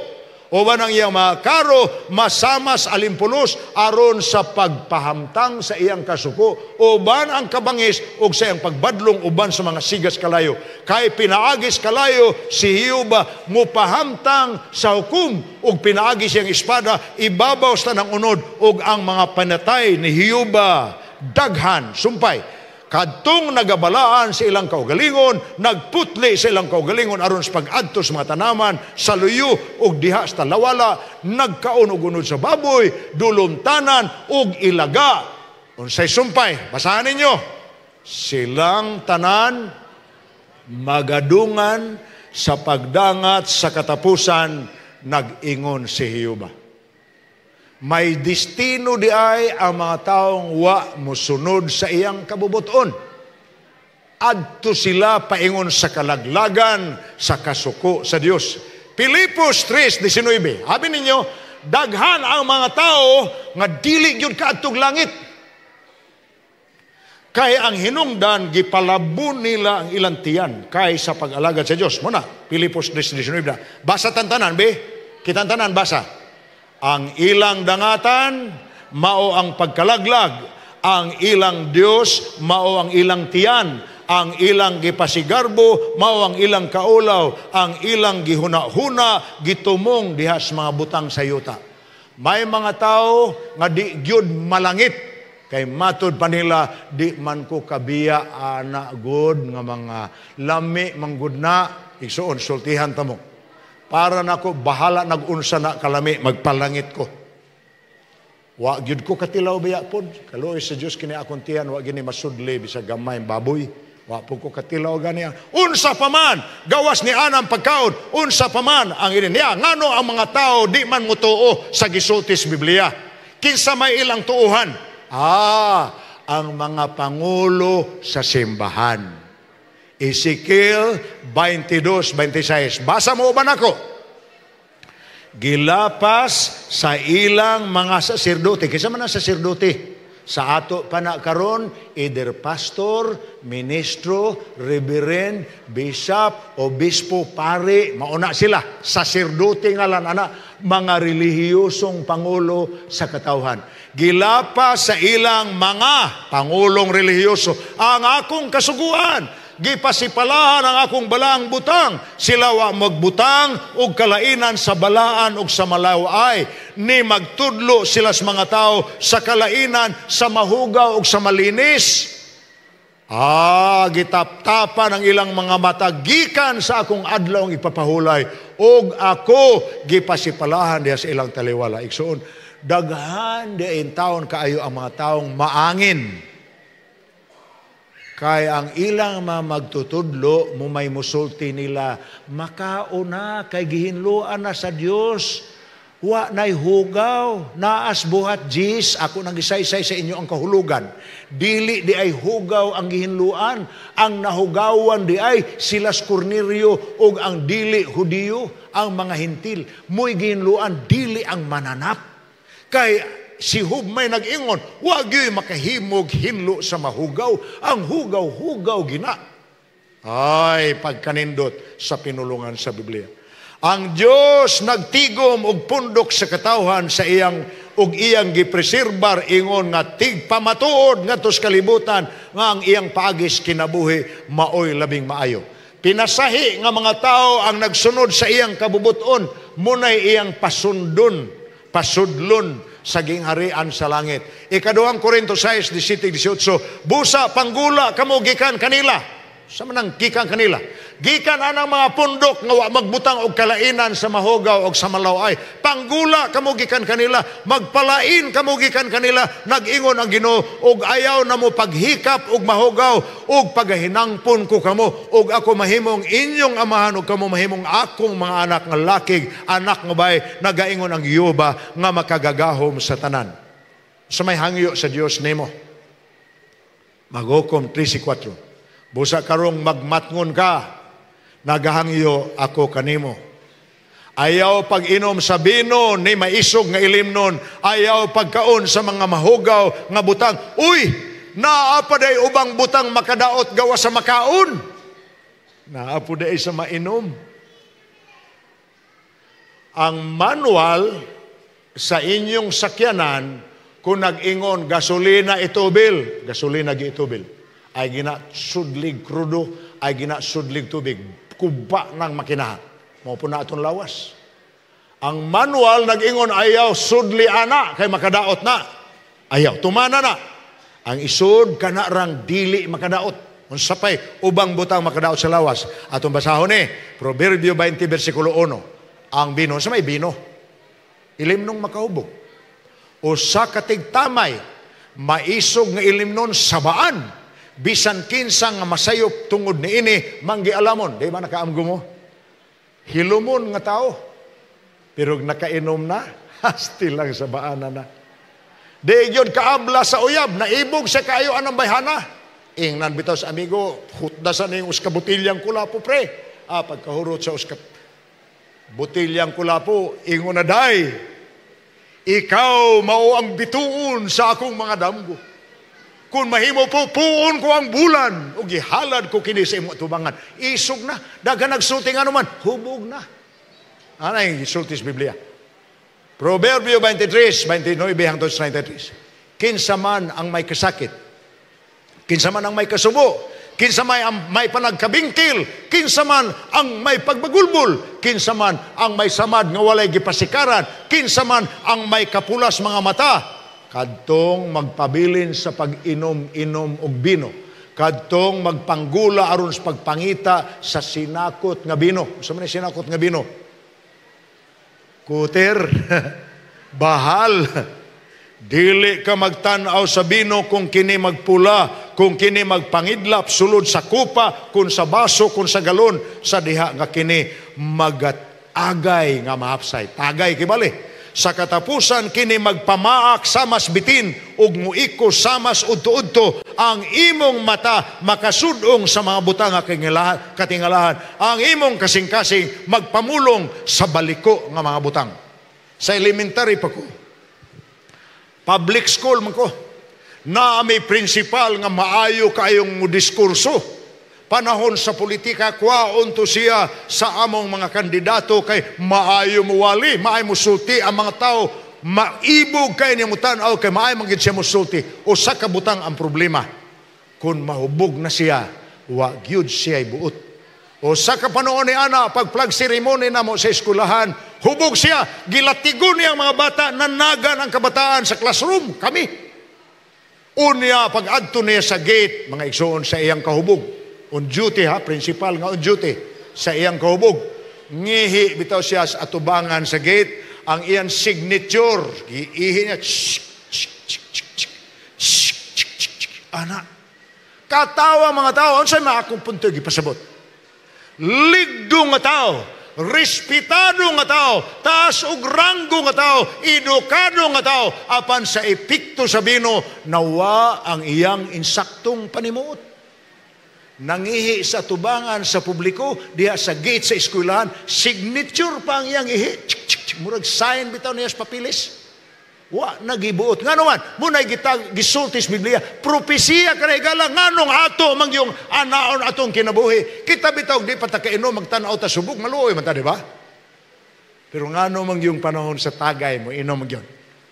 uban ang iyang mga karo, masamas alimpulos aron sa pagpahamtang sa iyang kasuko, uban ang kabangis ug sa iyang pagbadlong uban sa mga sigas kalayo. Kay pinaagis kalayo si Jehova mupahamtang sa hukom, ug pinaagi siyang espada ibabaw sa tanang unod, ug ang mga panatay ni Jehova daghan sumpay. Kadtong nagabalaan sa ilang kaugalingon, nagputli sa ilang kaugalingon aron sa pag-adto sa mga tanaman, sa luyo ug diha sa talawala, nagkaon og unod sa baboy, dulumtanan ug ilaga. Unsay sumpay? Basahan ninyo. Silang tanan magadungan sa pagdangat sa katapusan, nag-ingon si Jehova. May destino di ay ang mga taong wa musunod sa iyang kabubuton. Adto sila paingon sa kalaglagan, sa kasuko sa Dios. Pilipos 3:19. Abi ninyo, daghan ang mga tao nga dili gyud kaadtog langit. Kay ang hinungdan, gipalabon nila ang ilang tiyan kay sa pag-alagad sa Dios. Muna, Pilipos 3:19 na. Basa tantanan, be. Kitantanan, basa. Ang ilang dangatan, mao ang pagkalaglag. Ang ilang Dios, mao ang ilang tiyan. Ang ilang gipasigarbo, mao ang ilang kaulaw. Ang ilang gihuna-huna, gitumong diha sa mga butang sa yuta. May mga tao nga di gyud malangit. Kay matud pa nila, di man ko kabiya ana god nga mga lami manggod na. Igsuon, sultihan ta mo. Para nako bahala nag-unsa na kalami, magpalangit ko. Wa gyud ko katilaw biya pod. Kaluoy sa Dios kini akong tiyan, wa gini masudli bisag gamay baboy. Wa po ko katilaw gani. Unsa pa man gawas ni anang pagkaon, unsa pa man ang ini niya. Ngano ang mga tao di man motuo sa gisulti sa Biblia? Kinsa may ilang tuuhan? Ah, ang mga pangulo sa simbahan. Ezekiel 22:26. Basa mo ba nako? Gilapas sa ilang mga saserdote. Kinsa man ang saserdote? Sa ato pa na karon, either pastor, ministro, reverend, bishop, obispo, pare, mauna sila. Saserdote nga lang, ana, mga relihiyosong pangulo sa katawhan. Gilapas sa ilang mga pangulong relihiyoso ang akong kasuguan. Gipasipalahan ang akong balaang butang. Sila wa magbutang og kalainan sa balaan og sa malaway. Ni magtudlo sila sa mga tao sa kalainan, sa mahugaw og sa malinis. Ah, gitaptapan ang ilang mga mata gikan sa akong adlaw ang ipapahulay og ako gipasipalahan diha sa ilang taliwala. Igsuon, daghan diin taon kaayo ang mga taong maangin. Kay ang ilang mga magtutudlo, mumay musulti nila, makauna kay gihinloan na sa Dios. Wa na'y hugaw, naas buhat jis, ako nang gisaysay sa inyo ang kahulugan. Dili di ay hugaw ang gihinloan, ang nahugawan di ay silas Cornelio og ang dili Hudiyo, ang mga Hentil. Mo'y gihinloan, dili ang mananap. Kay si Hub may nag-ingon, wag yo'y makahimog hinlo sa mahugaw. Ang hugaw-hugaw gina. Ay, pagkanindot sa pinulungan sa Biblia. Ang Dios nagtigom og pundok sa katawhan sa iyang og iyang gipreserbar ingon nga tigpamatuod ngadto sa kalibutan nga ang iyang paagis kinabuhi maoy labing maayo. Pinasahi nga mga tao ang nagsunod sa iyang kabubuton, munay iyang pasundon, pasudlon sa gingharian sa langit. Ikaduhang Korinto 6:17-18, busa panggula kamo gikan kanila. Sa manang gikan kanila? Gikan anang mga pundok nga wa magbutang og kalainan sa mahugaw og sa malaway. Panggula kamo gikan kanila, magpalain kamo gikan kanila, nag-ingon ang Ginoo og ayaw na mo paghikap og mahugaw og pagahinangpon ko kamo og ako mahimong inyong amahan og kamo mahimong akong mga anak nga lakig, anak nga bay, nagaingon ang Jehova nga makagagahom sa tanan. Sa may hangyo sa Dios nimo. Maghukom 3:4. Busa karong magmatngon ka, nagahangyo ako kanimo. Ayaw pag-inom sa bino ni maisog nga ilimnon, ayaw pagkaon sa mga mahugaw nga butang. Uy, naa pa day ubang butang makadaot gawa sa makaon. Naa po day sa mainom. Ang manual sa inyong sakyanan, kung nag-ingon gasolina itubil, gasolina gi itubil. Ay gina sudlig krudo, ay gina sudlig tubig. Kuba ng makina. Mao po na atong lawas. Ang manual nag-ingon ayaw sudli ana kay makadaot na. Ayaw tumana na. Ang isod kanarang dili makadaot. Unsa pay ubang butang makadaot sa lawas. Atong basahon ni Proverbio 20 versikulo 1. Ang bino sa may bino. Ilimnong makahubog. Usa ka tigtamay maisog nga ilimnon sabaan. Bisan kinsa nga masayop tungod niini manggialamon. Di ba nakaamgo mo? Hilumon nga tao. Pero nakainom na, hasti lang sa baana na. Di gyud kaabla sa uyab, naibog sa kaayo anang bayhana. Ingnan bitaw sa amigo, hutda sa ning uska botilyang kulapo pre. Ah, pagkahurot sa uska botilyang kulapo, ingon na day. Ikaw mao ang bituon sa akong mga damgo. Kung mahimo po, puon ko ang bulan ug gihalad ko kini sa imong atubangan. Isog na. Daghan nagsulti nga naman, hubog na. Ana yung gisulti sa Biblia. Proverbio 23, 29 hangtod sa 33. Kinsa man ang may kasakit, kinsa man ang may kasubo, kinsa man ang may panagkabingkil, kinsa man ang may pagbagulbol, kinsa man ang may samad nga walay gipasikaran, kinsa man ang may kapulas mga mata, kadtong magpabilin sa pag-inom-inom og bino, kadtong magpanggula aron sa pagpangita sa sinakot nga bino. Unsa man sinakot nga bino? Kuter, bahal. Dili ka magtan-aw sa bino kung kini magpula, kung kini magpangidlap sulod sa kupa, kung sa baso, kung sa galon, sa diha nga kini magatagay nga mahapsay. Tagay kibali. Sa katapusan kini magpamaak samas bitin ug muiko samas udto-udto. Ang imong mata makasudong sa mga butang nga katingalahan. Ang imong kasing-kasing magpamulong sa baliko nga mga butang. Sa elementary pa ko, public school man ko, na may principal nga maayo kayong diskurso. Panahon sa politika, kwaon to siya sa among mga kandidato kay maayo muwali, maayo musulti ang mga tao, maibog kay niya mutan-aw kay maayo man gid siya musulti. Usa ka butang ang problema, kung mahubog na siya, wa gyud siya buot. Usa ka panuon ni ana, pag flag ceremony namo sa eskwelahan, hubog siya, gilatigon niya ang mga bata, nanagan ang kabataan sa classroom, kami. Unya, pag adto niya sa gate, mga igsoon sa iyang kahubog, on duty ha, principal nga on duty, sa iyang kahubog, ngihi bitaw siya sa atubangan sa gate, ang iyang signature, giihi niya, shh, shh, shh, shh, shh, shh, shh, ana. Katawa mga tao, unsay mga akong punto gipasabot? Ligdo nga tao, respetado nga tao, taas og ranggo nga tao, edukado nga tao, apan sa epekto sa bino, nawa ang iyang insaktong panimuot. Nangihi sa tubangan sa publiko, diha sa gate sa eskwelahan, signature pa ang iyang ihi. Tsk, tsk, tsk, murag sign bitaw niya sa papilis. Wa nagibuot. Ngano man, muna'y gisulti sa Biblia, propesiya kana higala, nganong ato mang yung anaon atong kinabuhi. Kita bitaw di pa ta kainom, magtan-aw ta subog, maluoy man ta, di ba? Pero ngano mang yung panahon sa tagay mo, inom gyud.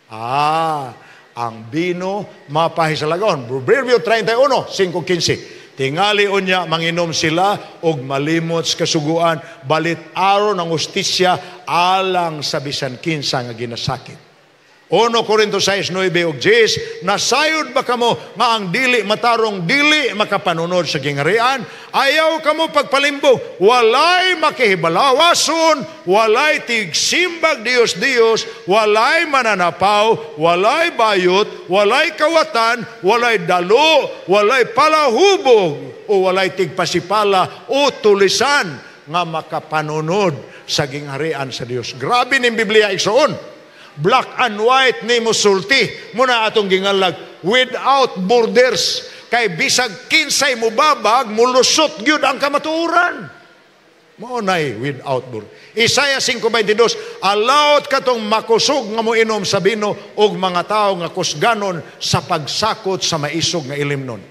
Ah, ang bino mapahi sa lagon. Proverbio 31, 5:15. Tingali unya manginom sila og malimot sa kasuguan, balit aron ang hustisya alang sa bisan kinsa nga ginasakit. 1 Corinto 6:9 ug 10, nasayod ba kamo nga ang dili matarong dili makapanunod sa gingarian? Ayaw kamo pagpalimbo, walay makihibalawason, walay tigsimbag Dios Dios, walay mananapaw, walay bayot, walay kawatan, walay dalo, walay palahubog, o walay tigpasipala o tulisan nga makapanunod sa gingharian sa Dios. Grabe ning Biblia igsoon. Black and white ni musulti muna atong gingalag without borders, kay bisag kinsay mubabag mulusot gyud ang kamatuoran. Mao nay without border. Isaiah 5:22, alawt katong makusog nga moinom sa bino og mga tawo nga kusganon sa pagsakot sa maisog nga ilimnon.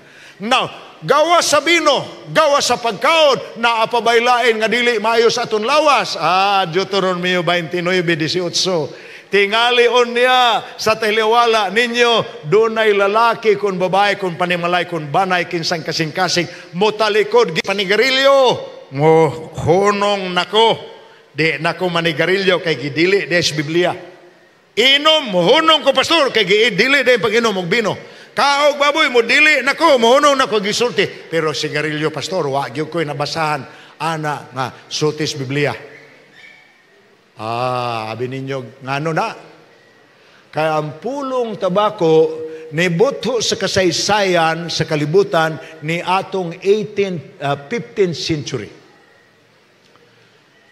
Now, gawa sa bino, gawa sa pagkaon, naapabaylain nga dili maayo sa aton lawas. Ah, Deuteronomio 29:18. Tingali unya sa taliwala ninyo, dunay lalaki kun babae kun panimalay kun banay kinsang kasing-kasing motalikod panigarilyo, mo hunong nako. Di nako manigarilyo kay gidili des Biblia. Inom hunong ko pastor kay gidili de pag-inom og bino. Kaog baboy mo dili nako, mohunong nako gisulti. Pero sigarilyo pastor wa gyud ko'y nabasahan ana nga sulti sa Biblia. Ah, abi ninyo, ngano na? Kaya ang pulong tabako nibutho sa kasaysayan sa kalibutan ni atong 15th century.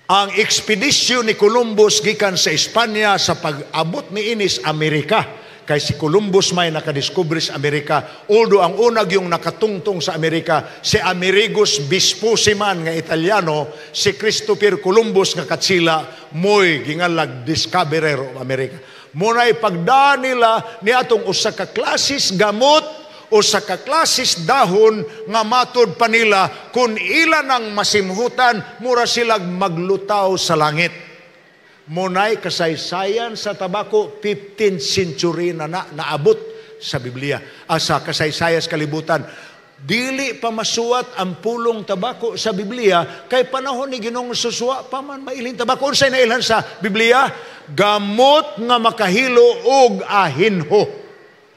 Ang ekspedisyon ni Columbus gikan sa Espanya sa pag-abot ni inis Amerika. Kay si Columbus may nakadiskubre sa Amerika. Although ang unag yung nakatungtong sa Amerika, si Amerigos Vespucci man nga Italiano, si Christopher Columbus nga Katsila, mo'y gingalag discoverer of America. Muna'y pagdaan nila ni atong usa ka klasis gamot Usa ka klases dahon nga matud pa nila kung ila nang masimhutan, mura silag maglutaw sa langit. Munay kasaysayan sa tabako, 15th century na na naabot sa Biblia. Sa kasaysayan sa kalibutan. Dili pa masuwat ang pulong tabako sa Biblia kay panahon ni Ginoong Suswa pa man mailhin tabako. Unsay nailhan sa Biblia? Gamot nga makahilo og ahinho.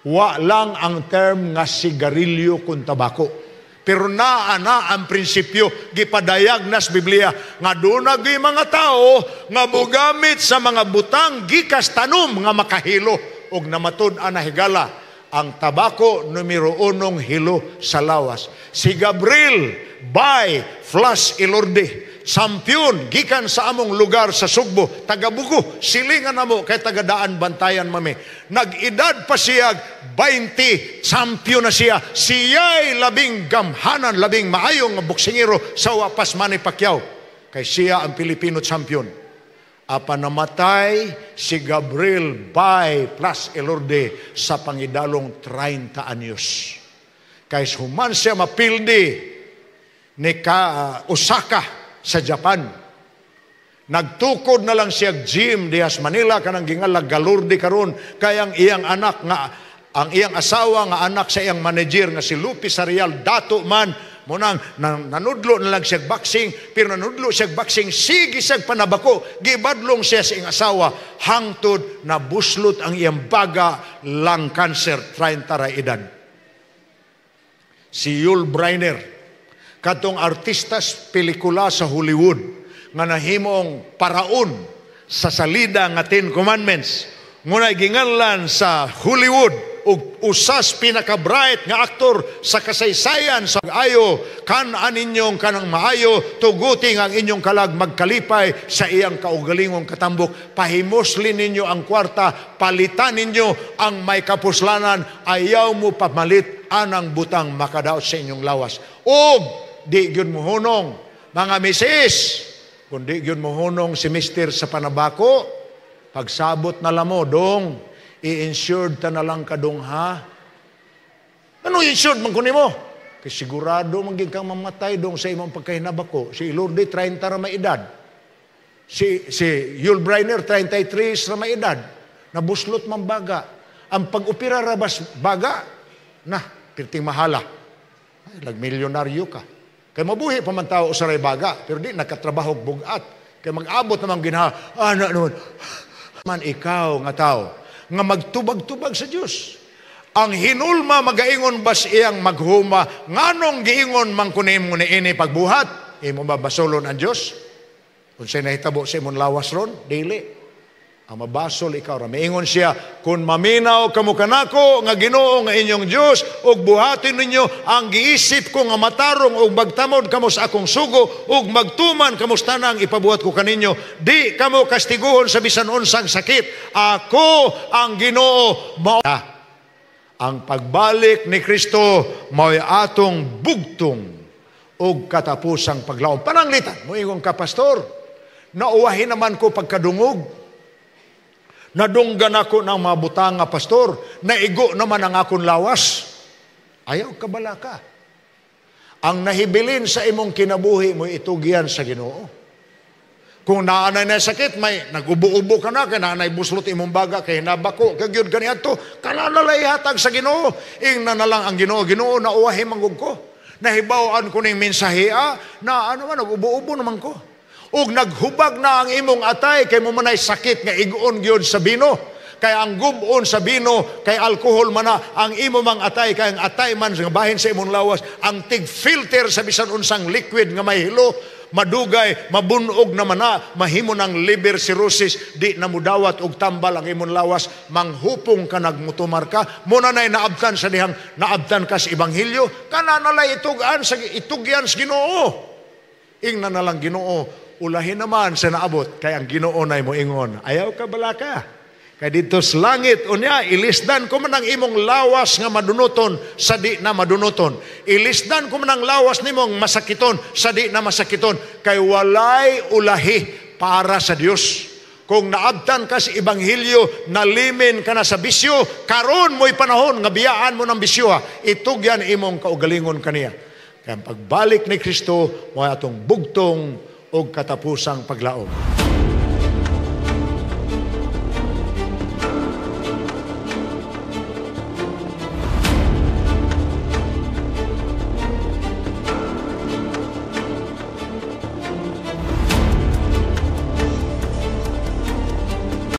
Wa lang ang term nga sigarilyo kun tabako. Pero naa na ang prinsipyo, gipadayag nas Biblia nga doon mga tao nga mogamit sa mga butang gikas tanom nga makahilo og namatud-an na higala ang tabako numero unong hilo sa lawas. Si Gabriel by Flash Elorde, champion gikan sa among lugar sa Sugbo, taga-Bugo, silingan namo kay tagadaan Bantayan mami. Nag-edad pa siya 20, champion na siya. Siya'y labing gamhanan, labing maayong nga boksingero sa wapas Manny Pacquiao. Kay siya ang Filipino champion. Apan namatay si Gabriel by Flash Elorde sa pangidalong 30 anyos. Kay human siya mapildi ni Osaka sa Japan. Nagtukod na lang siya gym dihas Manila kanang gingalag Galordi karon kay ang iyang anak nga ang iyang asawa nga anak sa iyang manager nga si Lupi Sarial dato man munang nanudlo na lang siya boxing, pero nanudlo siya boxing sige siya panabako, gibadlong siya sa iyang asawa hangtod nabuslot ang iyang baga, lung cancer, 30 ra edad. Si Yul Brynner, katong artistas pelikula sa Hollywood nga nahimong paraon sa salida nga Ten Commandments, ngunay ginganlan sa Hollywood ug usas pinaka-bright nga aktor sa kasaysayan sa ayo kan-an ninyong kanang maayo, tuguti ang inyong kalag magkalipay sa iyang kaugalingong katambok. Pahimusli ninyo ang kwarta, palitan ninyo ang may kapuslanan, ayaw mo pamalit anang butang makadaot sa inyong lawas. Og di gyud mohunong mga misis, kung di gyud mohunong si mister sa panabako, pagsabot na lamo dong, i-insured ta na lang kadong ha. Ano insured man kunin mo? Kay sigurado man gyud kang mamatay dong sa imong pagkahinabako. Si Elorde 30 ra may edad. Si Yul Brynner 33 ra may edad. Nabuslot man baga. Ang pag-opera ra bas baga na pirting mahala. Ay, nagmilyonaryo ka. Kay mabuhi pa man tao sa ray baga, pero di nakatrabaho bugat. Kay mag-abot naman ginha, ana naman. Man ikaw nga tao nga magtubag-tubag sa Dios. Ang hinulma magaingon bas iyang maghuma, nganong giingon man kunim mo niini pagbuhat, imo mabasolon ang Dios? Unsay nahitabo sa imong lawas ron? Dili. Ang mabasol ikaw ra. Miingon siya, kung maminaw kamo kanako nga Ginoo nga inyong Dios ug buhatin ninyo ang giisip ko nga matarong ug magtamod kamo sa akong sugo ug magtuman kamo sa tanang ipabuhat ko kaninyo, di kamo kastiguhon sa bisan unsang sakit. Ako ang Ginoo. Mao ang pagbalik ni Kristo mao'y atong bugtong ug katapusang paglaom. Pananglitan, moingon ka, "Pastor, nauwahin naman ko pagkadungog. Nadunggan ako ng mga butanga, pastor. Naigo naman ang akong lawas." Ayaw kabalaka. Ang nahibilin sa imong kinabuhi mo itugyan sa Ginoo. Kung naanay na sakit, may nagubo-ubo ka na, kay naanay buslot imong baga, kay nabako, kay gyud kaniadto, kana na lang ihatag sa Ginoo. Ingna na lang ang Ginoo, "Ginoo, nauwahi man gud ko. Nahibaw-an ko ning mensahea, na ano man, nagubo-ubo naman ko." Ug naghubag na ang imong atay kay mo manay sakit nga iguon gyud sa bino. Kay ang gubon sa bino, kay alkohol man na, ang imo mang atay, kay ang atay man nga bahin sa imong lawas, ang tig-filter sa bisan unsang liquid nga may hilo, madugay, mabunog na man na, mahimo ng liver cirrhosis, di na mudawat og tambal ang imong lawas, manghupong ka, nagmutumar ka, muna na'y naabtan sa dihang naabtan ka sa ebanghelyo, kana nalay itugan sa itugyan sa Ginoo. Ingna na lang, "Ginoo, ulahin naman sa naabot," kay ang Ginoo nay mo ingon, "Ayaw ka balaka. Kay dito sa langit, unya, ilisdan ko man ang imong lawas nga madunuton sa di na madunuton. Ilisdan ko man ang lawas nimong masakiton sa di na masakiton." Kay walay ulahi para sa Dios. Kung naabtan ka sa Ebanghelyo, nalimin ka na sa bisyo, karon mo'y panahon nga biyaan mo ng bisyo ha. Itugyan imong kaugalingon kaniya. Kaya ang pagbalik ni Kristo, mo atong bugtong og katapusang paglaom.